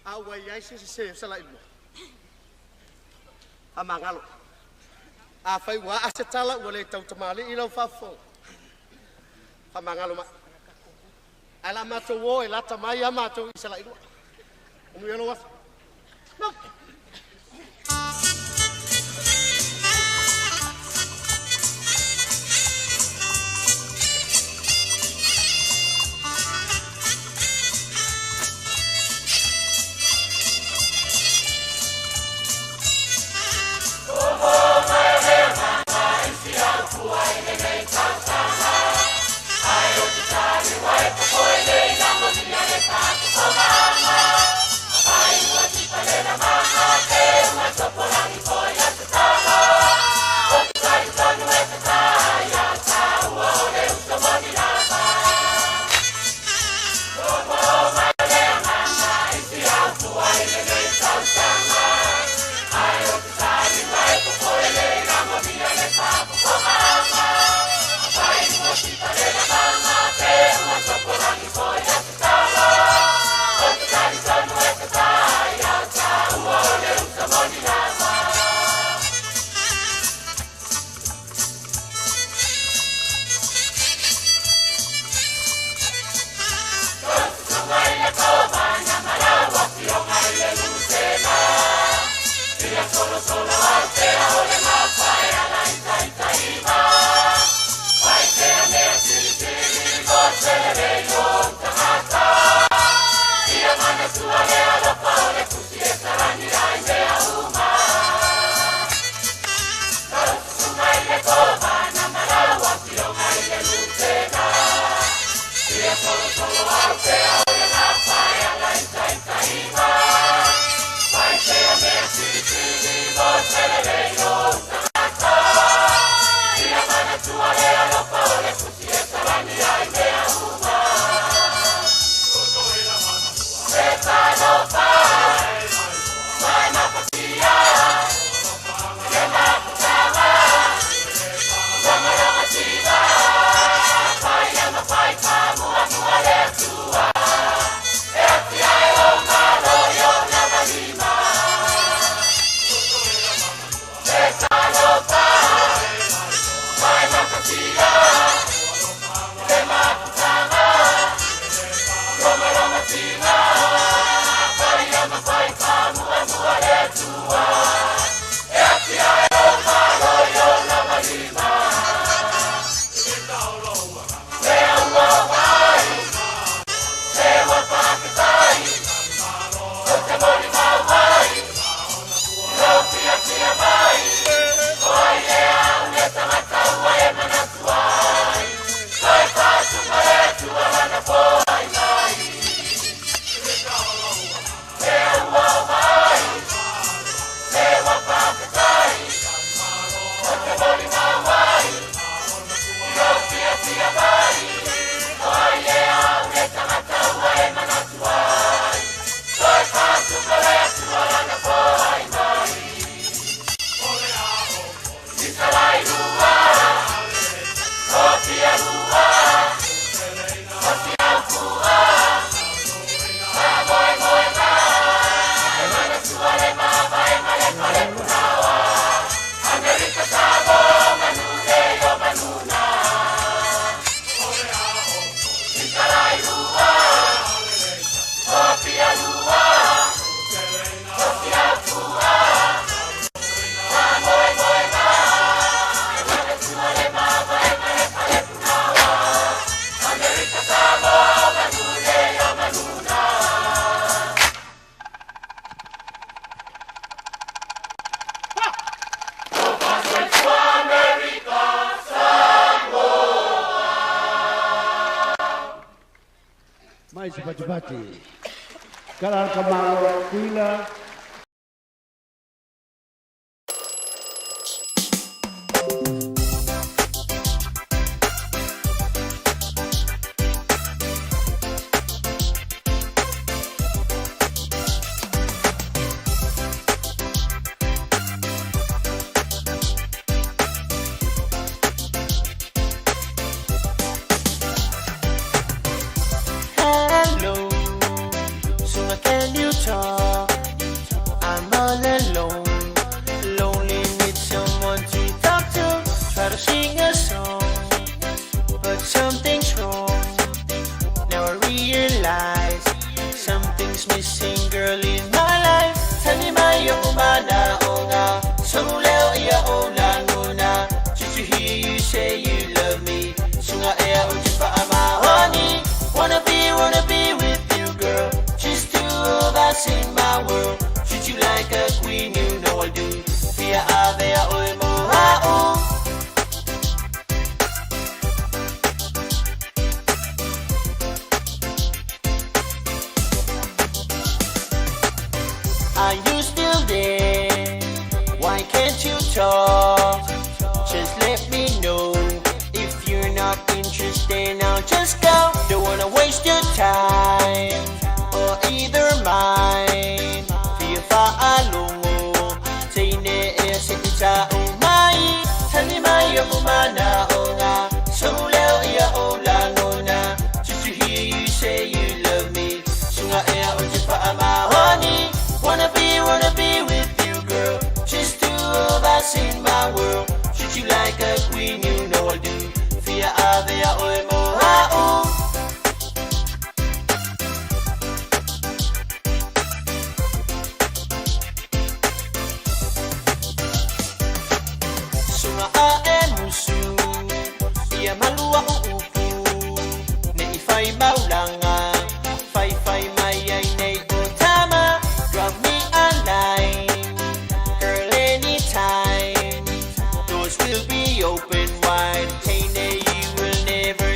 A ua i ai se sese o Salailua? Faamagalo. Afai ua aa se tala ua le tautamalii i lau faafofoga, faamagalo mai. Ae o le a matou o e lata mai a matou i Salailua. Manuia lou aso. Mai se fatufati. Kala ka malo kuila. Hello, so can you talk? I'm all alone, lonely, need someone to talk to. Try to sing a song, but something's wrong. Now I realize something's missing, girl, in my life. Tell me my umana ona, so leo ia ola nona. Just to hear you say you love me, sunga ea ujipa amahoni. Wanna be with you, girl. Just two of us in my world. Treat you like a queen, you know I do. Fia avea oe moa'o. Are you still there? Why can't you talk? Just let me know if you're not interested. Now just go. Don't wanna waste your time or either mine. Fia fa'alongo, teine ea se i ta'u mai. Tali mai o umana o ngā, so leo ia o langona. Just to hear you say you love me, sunga ea o te fa'amahoni. Wanna be with you, girl. Just two of us in my world. Treat you like a queen, you know I do. Fia avea oe moa'o. Sunga a e musu, ia malua o upu. Ne i whai maulanga, whai whai mai ai nei o tama. Drop me a line, girl, anytime. Doors will be open wide. Hey, nay, you will never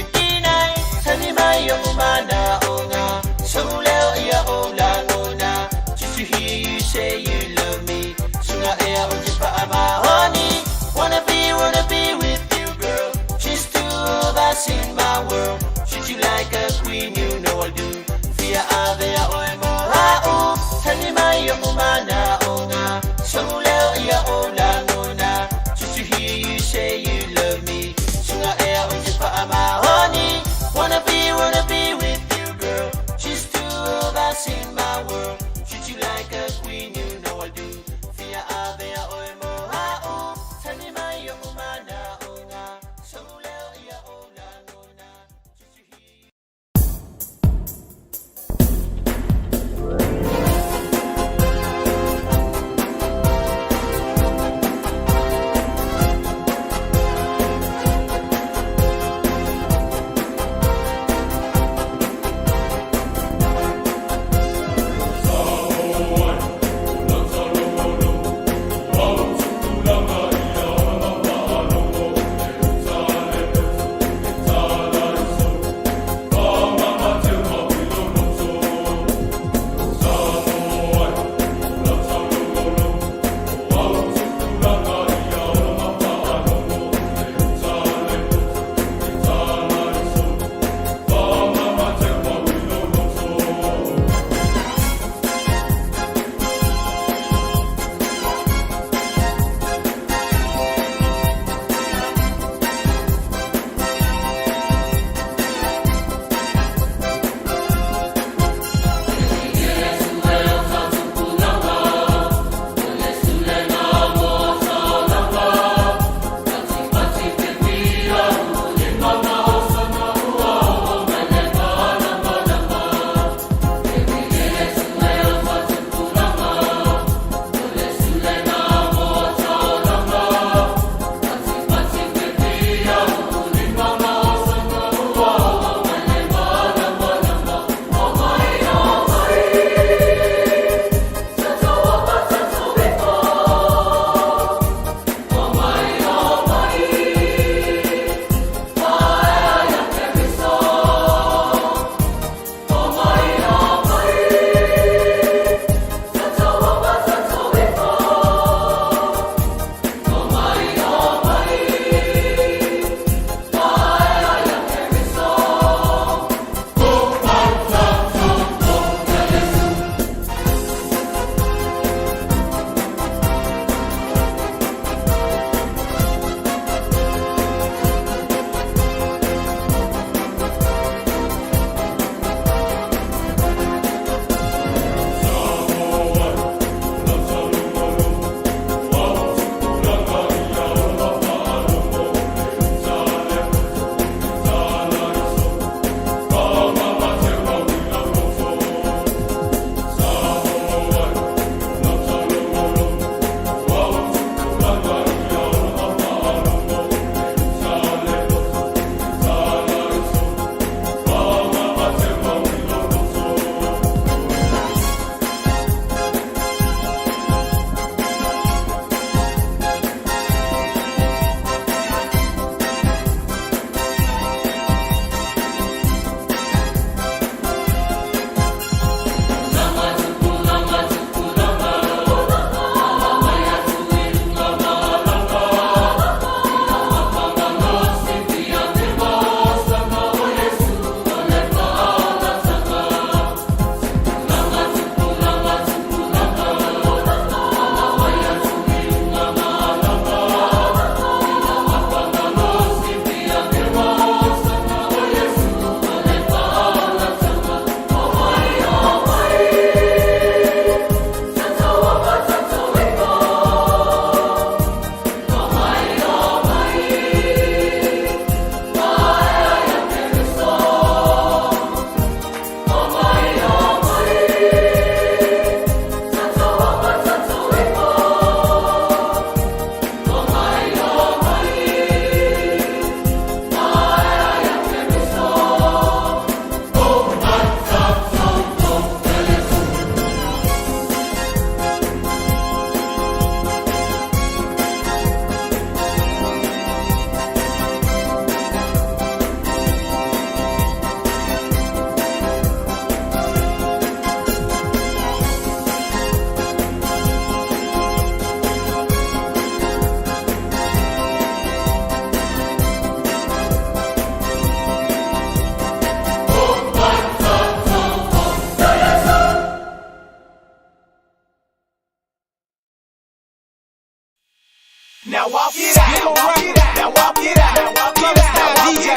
Now walk it out. Get on right. Now walk it out. Now walk it out. DJ.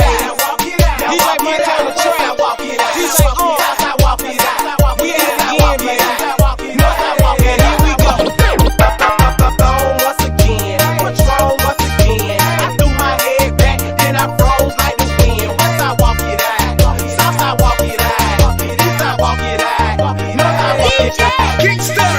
DJ Montana Trap. DJ On. We at it again, man. And here we go. Once again, Patron once again. I threw my head back, then I froze like the wind. West side walk it out. South side walk it out. East side walk it out. North side walk it out. Kingston.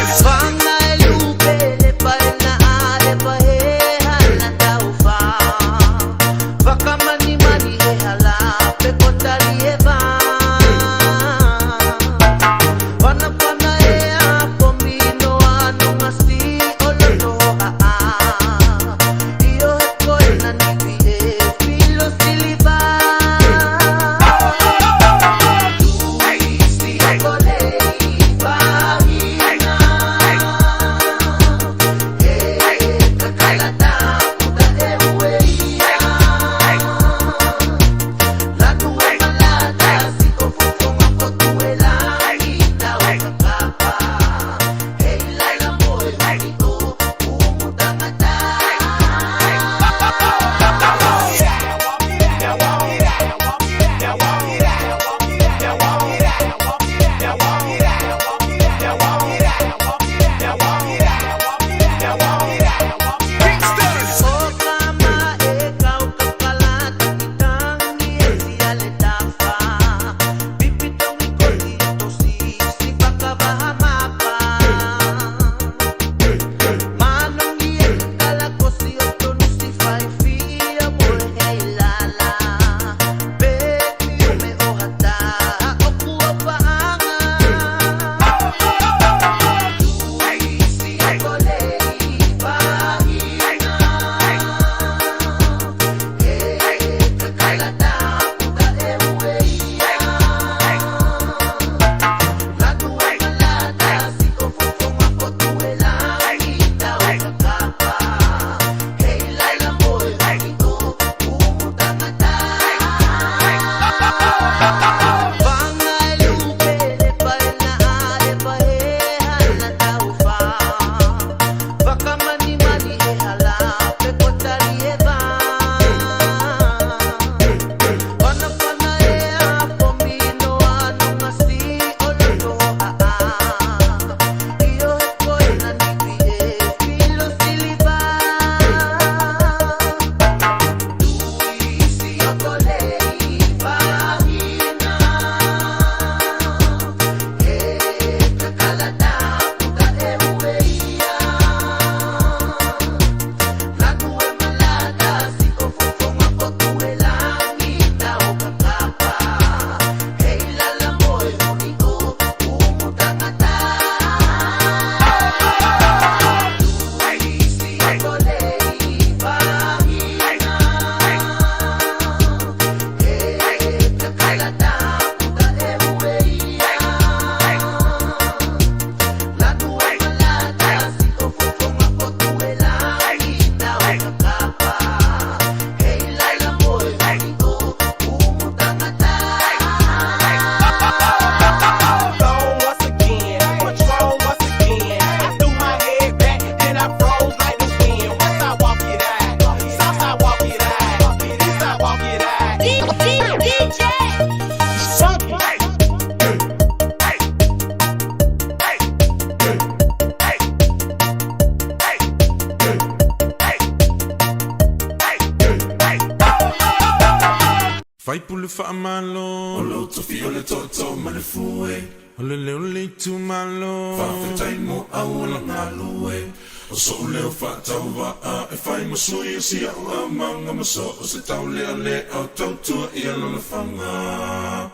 Faipule faamalo. O lou tofi o le tootoo ma le fue. O le leo o le itumalo. Faafetai mo auala galue. O so'u leo faatauvaa e fai ma sui o si a'u aumaga ma so o se taulealea o tautua i alalafaga.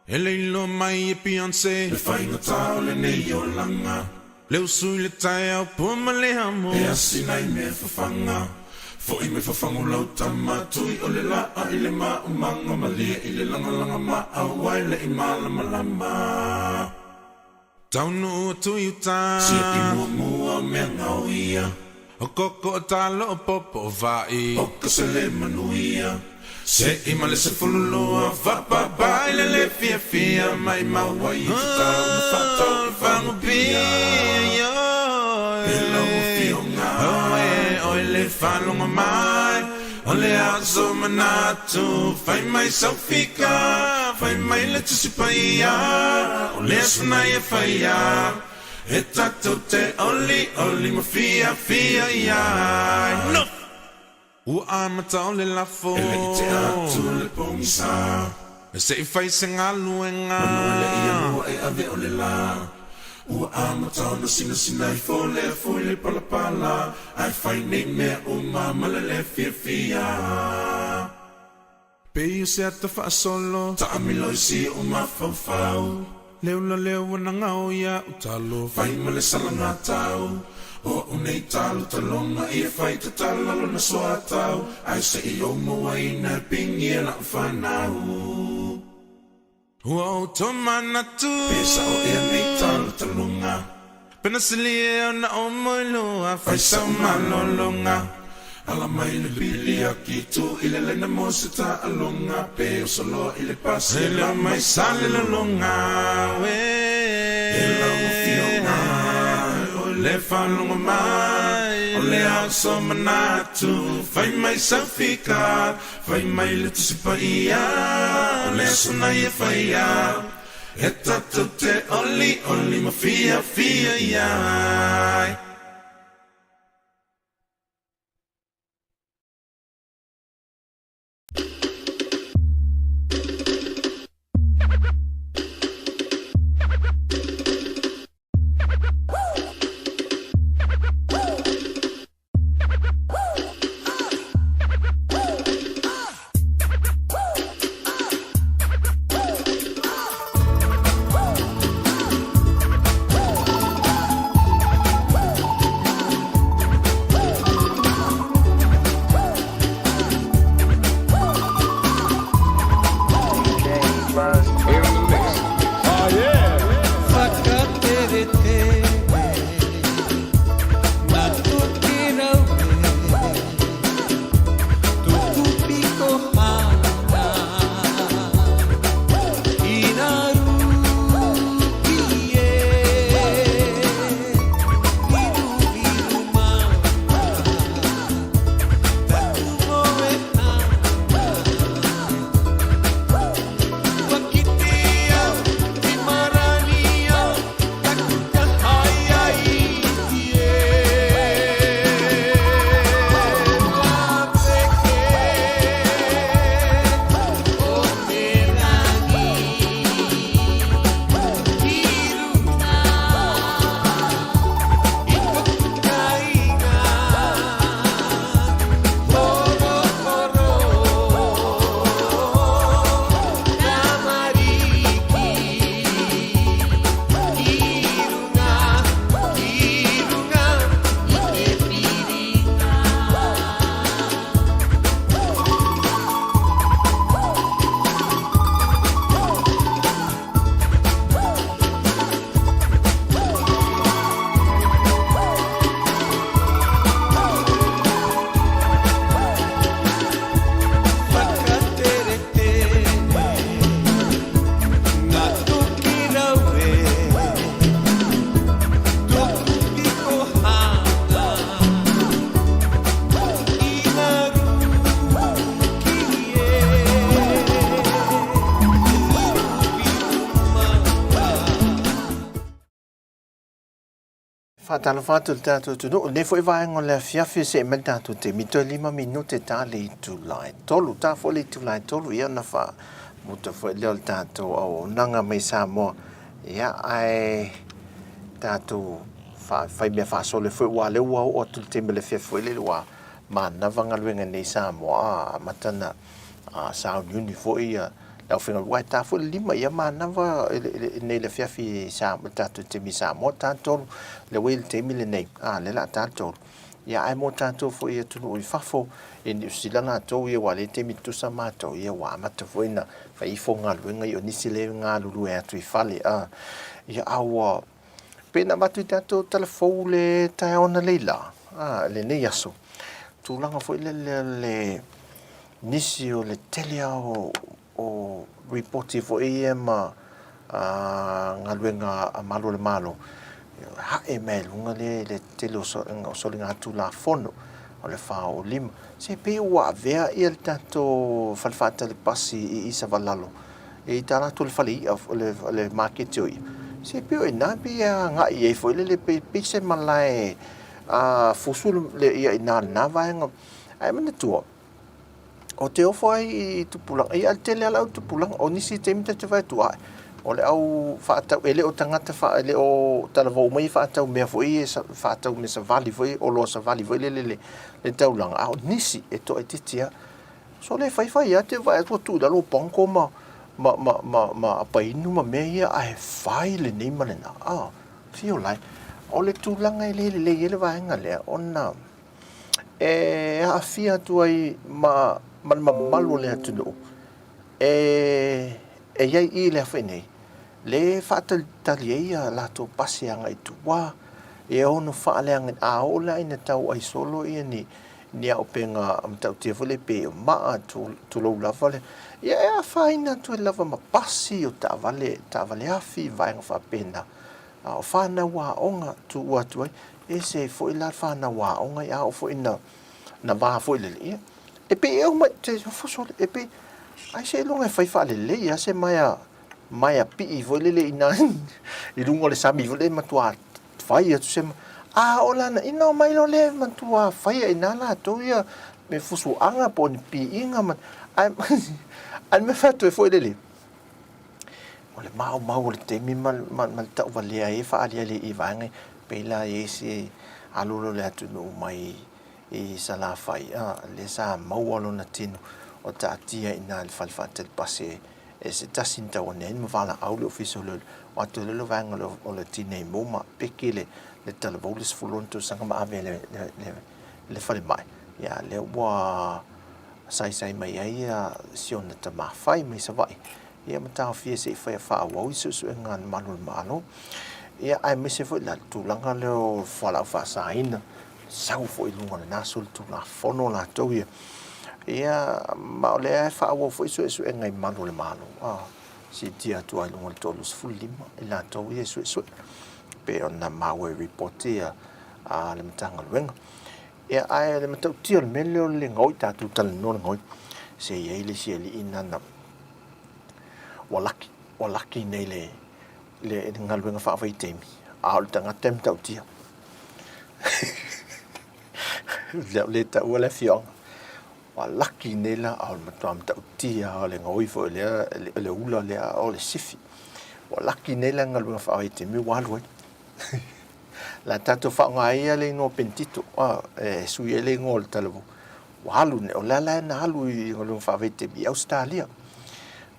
E le iloa mai e Beyonce le faigata o lenei olaga. Le usu i le taeao pua ma le amo. E asina i mea fafaga. Fo'i mai fafagu lau tama tui o le laa i le maumaga malie i le lagalaga maau ai le i malamalama. Taunuu atu i uta. Siaki muamua o mea gaoia. O koko o talo o popo o vaai. O ka sele manuia. Se'i ma le 12 faapapa i le le fiafia maimau ai i tatau na faatau i fagupia. E lau afioga. Oe le le faalogo mai O le aso manatu Fai mai sau fika Fai mai le Tusi Paia O le aso na Ia faia E tatou te olioli ma fiafia i ai. Nofo! Ua amata o le lafo. E le i tea atu le pogisa. Se i fai se galuega. Manu e le i alua e ave o le la. Ua amata ona sinasina ifo le afu i le palapala. Ae fai nei mea uma ma le le fiafia. Pei o se ata faasolo. Taamilo i si ou mafaufau. Le ula lea ua nagao iaʻu talo. Fai ma le salagatau. O aʻu nei talo taloga ia fai tatala lona soatau. Ae se i ou mauaina e pigi e laʻu fanau. Ua ou tomanatu. Pe sao ea nei talo taloga. Pe na sili ea ona ou moelua. Fai sau malologa. Ala mai le pili aki tu i le laina mo se taaloga. Pe oso loa i le pasi e la mai sa le lologa. Uē. E lau afioga oi le faalogo mai. O le aso manatu fai mai sau fika. Fai mai le Tusi Paia, o le aso na Ia faia, e tatou te olioli ma fiafia i ai. Faatalofa atu i le tatou atunuu, i lenei foi vaega o le afiafi seʻe mai le tatou taimi toe 5 minute ta le itula e 3. Ta foi le itula e 3 ia ona faamuta foi lea o le tatou auaunaga mai Samoa. Ia ae tatou fai mea faasolo foi aua o lea ua oo atu i le taimi o le afiafi foi lele ua manava galuega nei i Samoa a amata ona sauniuni foi ia le aufaigaluega aua e ta foi le 5 ia manava nei le afiafi i le tatou taimi i Samoa ta le 3 lea ua i le taimi lenei a lea o le a ta le 3 ia ae mo tatou foi i atunuu i fafo i Niu Sila latou ia aua o lea taimi tutusa matou ia ua amata foi ona fai ifo galuega ia o nisi lea e galulue atu i fale a ia a ua pei ona avatu i tatou tala fou le taeao analeila a lenei aso tulaga foi lele le nisi o le tele lava o ripoti foi ia ma galuega a malu o le Malo, hae mai luga le tele o soligatulafono. O le 45. Se pei ua avea ia le tatou fale faatali pasi i i Savalalo i tā latou le fale i'a le, le maketi o i'a. Se pei o i ina pei e agai i ai foi lele pei, pei se malae a fusu le ia i nā lena vaega. Ae manatua, o te ofo ai i tupulaga, ia le tele lava o tupulaga, o nisi taimi ta te vaai atu, ae, o le au faatau, e le o tagata faa, e le o talavou mai e faatau mea foi ia, faatau mea savali foi, oloa savali foi lele le, le taulaga, a o nisi e toaitiiti lava. So le fai fai lava te vaai atu ua tuu i lalo panko ma, ma, ma, ma, ma apainu ma mea ia, ae fai lenei ma lena. Ah, feel like, o le tulaga e le lelei ai le vaega lea, ona e aafia atu ai ma, ma le mamalu o le atunuu e, e i ai i le afe nei, le faatalitali ai a latou pasi agai i tua, e ono faaleagaina, a oo la ina tau ai solo ia ni, ni auupega matautia foi lea pei o maa, tulou lava le, ia e afaina atu ai lava ma pasi o taavale, taavale afi, vaega faapena. A o fanau aoga tuua atu ai, ese ai foi la fanau aoga ia oo foi ina na va foi lele, ia, e pei e uma, te foso, e pei, ai seiloga e fai faalelei lava se maea, maea pii foi lele i ina i luga o le sami foi lele e matua fai atu se, a o lana, ina omai loa lea e matua faia i ina latou ia me fusuaga po o ni piiga ma, ae, ae le mea fai atu ai foi lele, O le maumau o le taimi ma, ma, ma le tauvalea ai e faaaliali i vaega ia. Pei la e i ai se alu loa le atunuu mai i Salafai, a, lea sa maua lona tino o taatia i ina i le fale faatali pasi e se tasi na tau ane ai ma valaau le Ofisa o Leoleo. O atu ai loa le vaega o le Tinei Mu ma peki le, le talavou le 16 tausaga ma ave i le, le, le, le falemai. Ia, lea ua saisai mai ai si ona tama fai mai Savaii, ia ma taofia se i fai a faaauau i suesuega a le malu o le Malo. Ia, aemaise foi la le tulaga lea o fualaau faasaina, sau foi i luga o lena solitulafono latou ia. Ia, ma o lea e faaauau foi suesuega i malu o le Malo, a siitia atu lava i luga o le 35 i latou ia e suesue, pei ona maua i lipoti a le Matagaluega. Ia, ae o le matautia o le mea lea o le gaoi, tatou talanoa i le gaoi, se i ai le isi alii nana ua laki, ua laki nei le, le, le galuega faavaitaimi, a o le tagata e matautia. Le le taua le afioaga. Ua laki nei la, a o le matua matautia o le gaoi foi lea, le ula lea, o le sifi. Ua laki nei la galuega faavaitaimi ua alu ai. La tatou faaaoga ai ia le igoa Pentito, e sui ai le igoa o le talavou. Ua alu nei, o lea la na alu i galuega faavaitaimi i Ausetalia.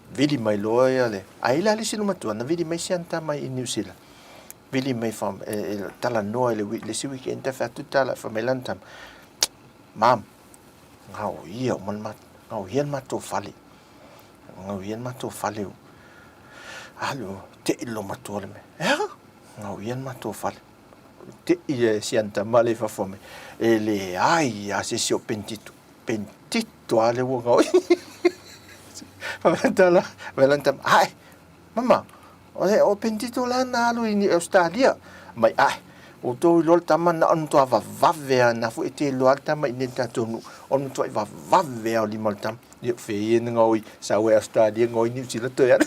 Vili mai loa ia le, ae i ai la le isi loomatua na vili mai si ana tama i Niu Sila. Vili mai fa, e, e talanoa i le, le isi weekend ta fai atu tala, fai mai lana tama, Mom, gaoia uma le matou, gaoia le matou fale. Gaoia le matou fale. Alu, tei le loomatua le mea. E a? Gaoia le matou fale. Tei e si ana tama lea i fafo mai. E leai lava se isi o pentito. Pentito lava lea ua gaoi. Fai mai lana tama, ae, mama, o pentito la na alu i Ausetalia. Mai, ae, ua outou iloa le tama na o le matua vavave lava, na foi e te iloa le tama i inei i le tatou nuu, o le matuai vavave lava o lima o le tama. Ia, fea ia na gaoi, sau ai Ausetalia gaoi Niu Sila toe alu.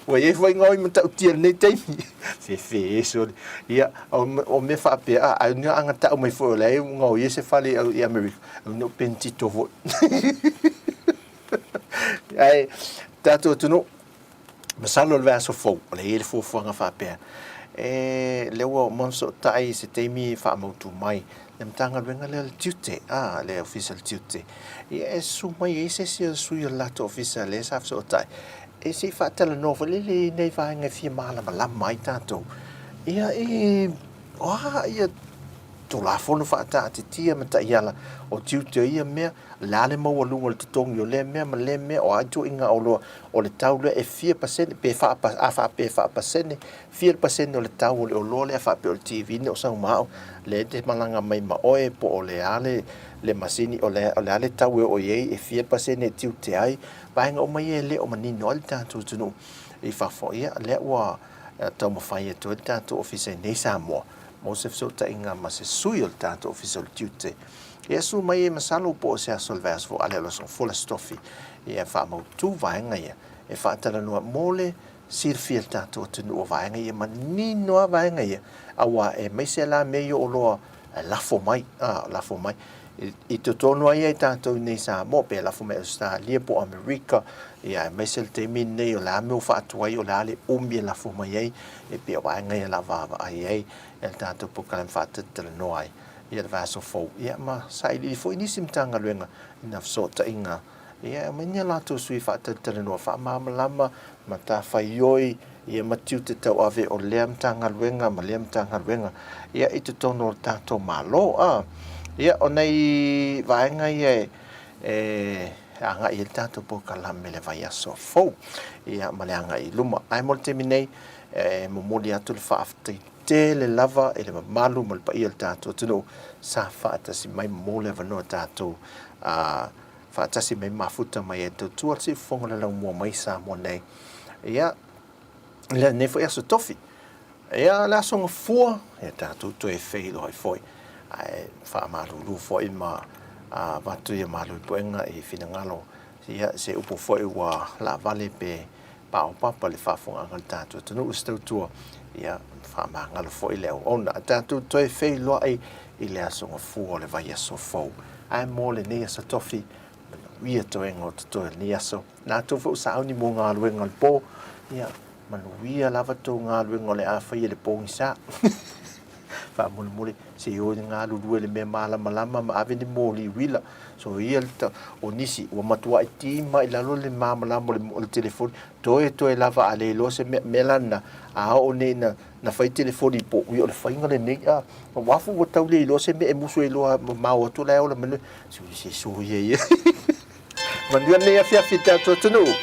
Ua i ai foi gaoi matautia i lenei taimi. Fefe e sole. Ia, o mea faapea, a, ai ni aga tau mai foi o lea e gaoi ai se fale i Amerika, o ni pentito foi. Ae, tatou atunuu, masalo le vaiaso fou, o lea e i ai le fuafuaga faapea, e, lea ua uma ona fesootai i se taimi faamautu mai le Matagaluega lea o le Tiute, a, le Ofisa o le Tiute, ia e susu mai ai se isi o sui o le latou ofisa lea sa fesootai, e se i faatalanoa foi lele i nai vaega e fia malamalama ai tatou, ia i, o a ia Tulafono faataatitia ma taiala o tiute o ia mea, o le a le maualuga o le totogi o lea mea ma lea mea, o a ituaiga oloa o le tau lea e fia pasene, pe faa, a faapea e faapasene, fia le pasene o le tau o le oloa lea faapea o le TV nei o sau ma au, lea e te malaga mai ma oe po o le a le, le masini, o le, o le a le tau e oo i ai, e fia le pasene e tiute ai, vaega uma ia e le o manino ai le tatou atunuu i fafo. Ia, lea ua taumafai atu ai le tatou Ofisa i nei Samoa. mo se fesootaiga ma se sui o le tatou Ofisa o le Tiute. Ia susu mai e masalo po o se aso o le vaiaso fou ale o le aso Gafua le Aso Tofi, ia e faamautu vaega ia e faatalanoa mo le silafia e le tatou atunuu o vaega ia manino lava vaega ia, auā aemaise la mea ia o oloa e lafo mai, a, lafo mai i totonu lava ia i tatou i nei i Samoa, pe lafo mai Ausetalia po o Amerika, ia aemaise le taimi lenei o le a mea ua faatuai, o le a le umi e lafo mai ai, e pei o vaega ia o le a vaavaai ai le tatou polokalame faatalatalanoa ai ia le vaiaso fou, ia ma sailiili foi nisi Matagaluega i nā fesootaiga, ia e aumai ni a latou sui faatalatalanoa faamalamalama matafaioi, ia ma tiute tauave o lea Matagaluega ma lea Matagaluega, ia i totonu o le tatou Malo. A, ia o nai vaega ia e, e agai ai le tatou polokalame i le vaiaso fou, ia ma le agai i luma. Ae mo le taimi nei, e momoli atu le faafetai tele lava i le mamalu ma le paia o le tatou atunuu sa faatasi mai ma mo le avanoa tatou a faatasi mai mafuta mai ai tautua le siufofoga le laumua mai Samoa nei. Ia, lenei foi aso tofi. Ia, le aso gafua, ia tatou toe feiloai foi. Ae faamalulu foi ma avatu ia malu i puega i finagalo. Ia, se upu foi ua laavale pe paopapa le faafofogaaga a le tatou atunuu i se tautua, ia faamagalo foi le auauna. A tatou toe feiloai i le aso Gafua o le vaiaso fou. Ae mo lenei aso tofi, manuia toega o totoe o lenei aso. Na tou foi ua sauni mo galuega o le po, ia manuia lava tou galuega o le a faia i le pogisa. Faamolemole, se i o e galulue i le mea malamalama ma ave ni moli uila. So ia le ta, o nisi ua matuai tima i lalo le malamalama o le telefoni, toe toe lava a le iloa se mea, mea la lena, a oo nei ina na fai telefoni po ui o le faiga lenei, a, aua foi ua tau le iloa se mea e musu ai loa mamao atu la e ola mai, se soia ia. Manuia lenei afiafi i le tatou atunuu.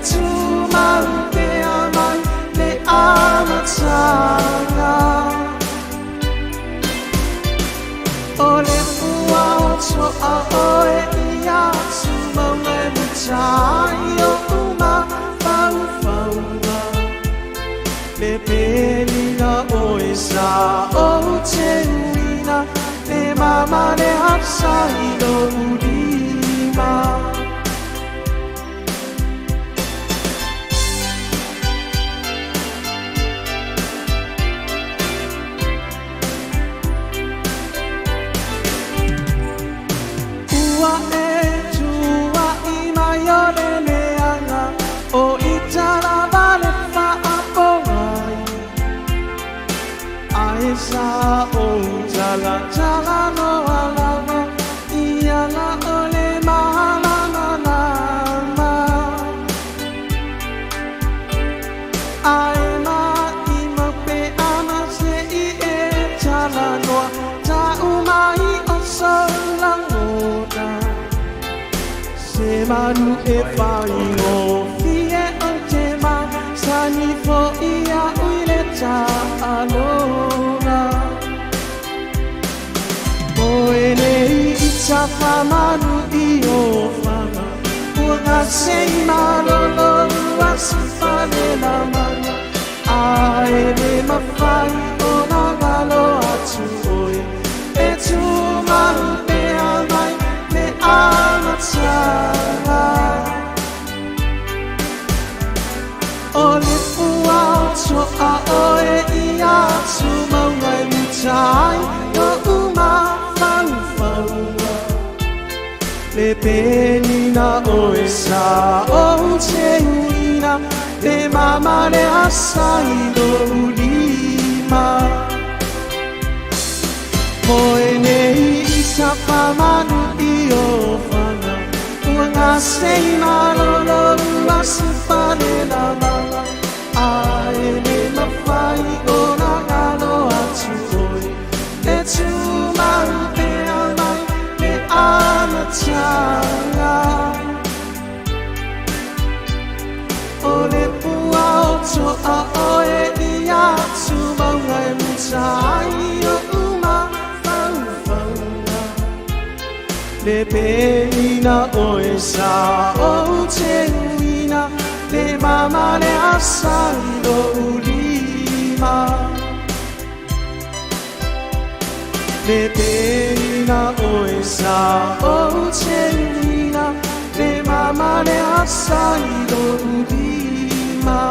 tumau pea mai le amataga. O le pua o to'a oe i atumauga e muta ai o'u mafaufauga. Le penina oe sa ou teuina, le mama le hapsa i lou lima. Ua e tuuaʻi mai o le leaga o i talava le faapogai, Ae sa ou talatalanoa lava i ala o le malamalama. Ae maʻimau pe ana se i e talanoa tau mai o sou lagona. Se manu e faigofie ou te masani foʻi iaʻu i le taaloga. Moe nei i tafamanu i ofaga, ua gasei malolo ua sifalela mana. Ae le mafai ona galo atu oe, e tumau pea mai le amataga. O le pua o to'a oe i atumauga e muta ai o'u mafaufauga. Le penina oe sa ou teuina, le mama le asa i lou lima. Moe nei i tafamanu i ofaga, ua gasei malolo ua sifalela mana. Ae le mafai ona galo atu oe, e tumau pea mai le amataga. O le pua o to'a oe i atumauga e muta ai o'u mafaufauga. Le penina oe sa ou teuina, le mama le asa i lou lima. Le penina oe sa ou teuina, le mama le asa i lou lima.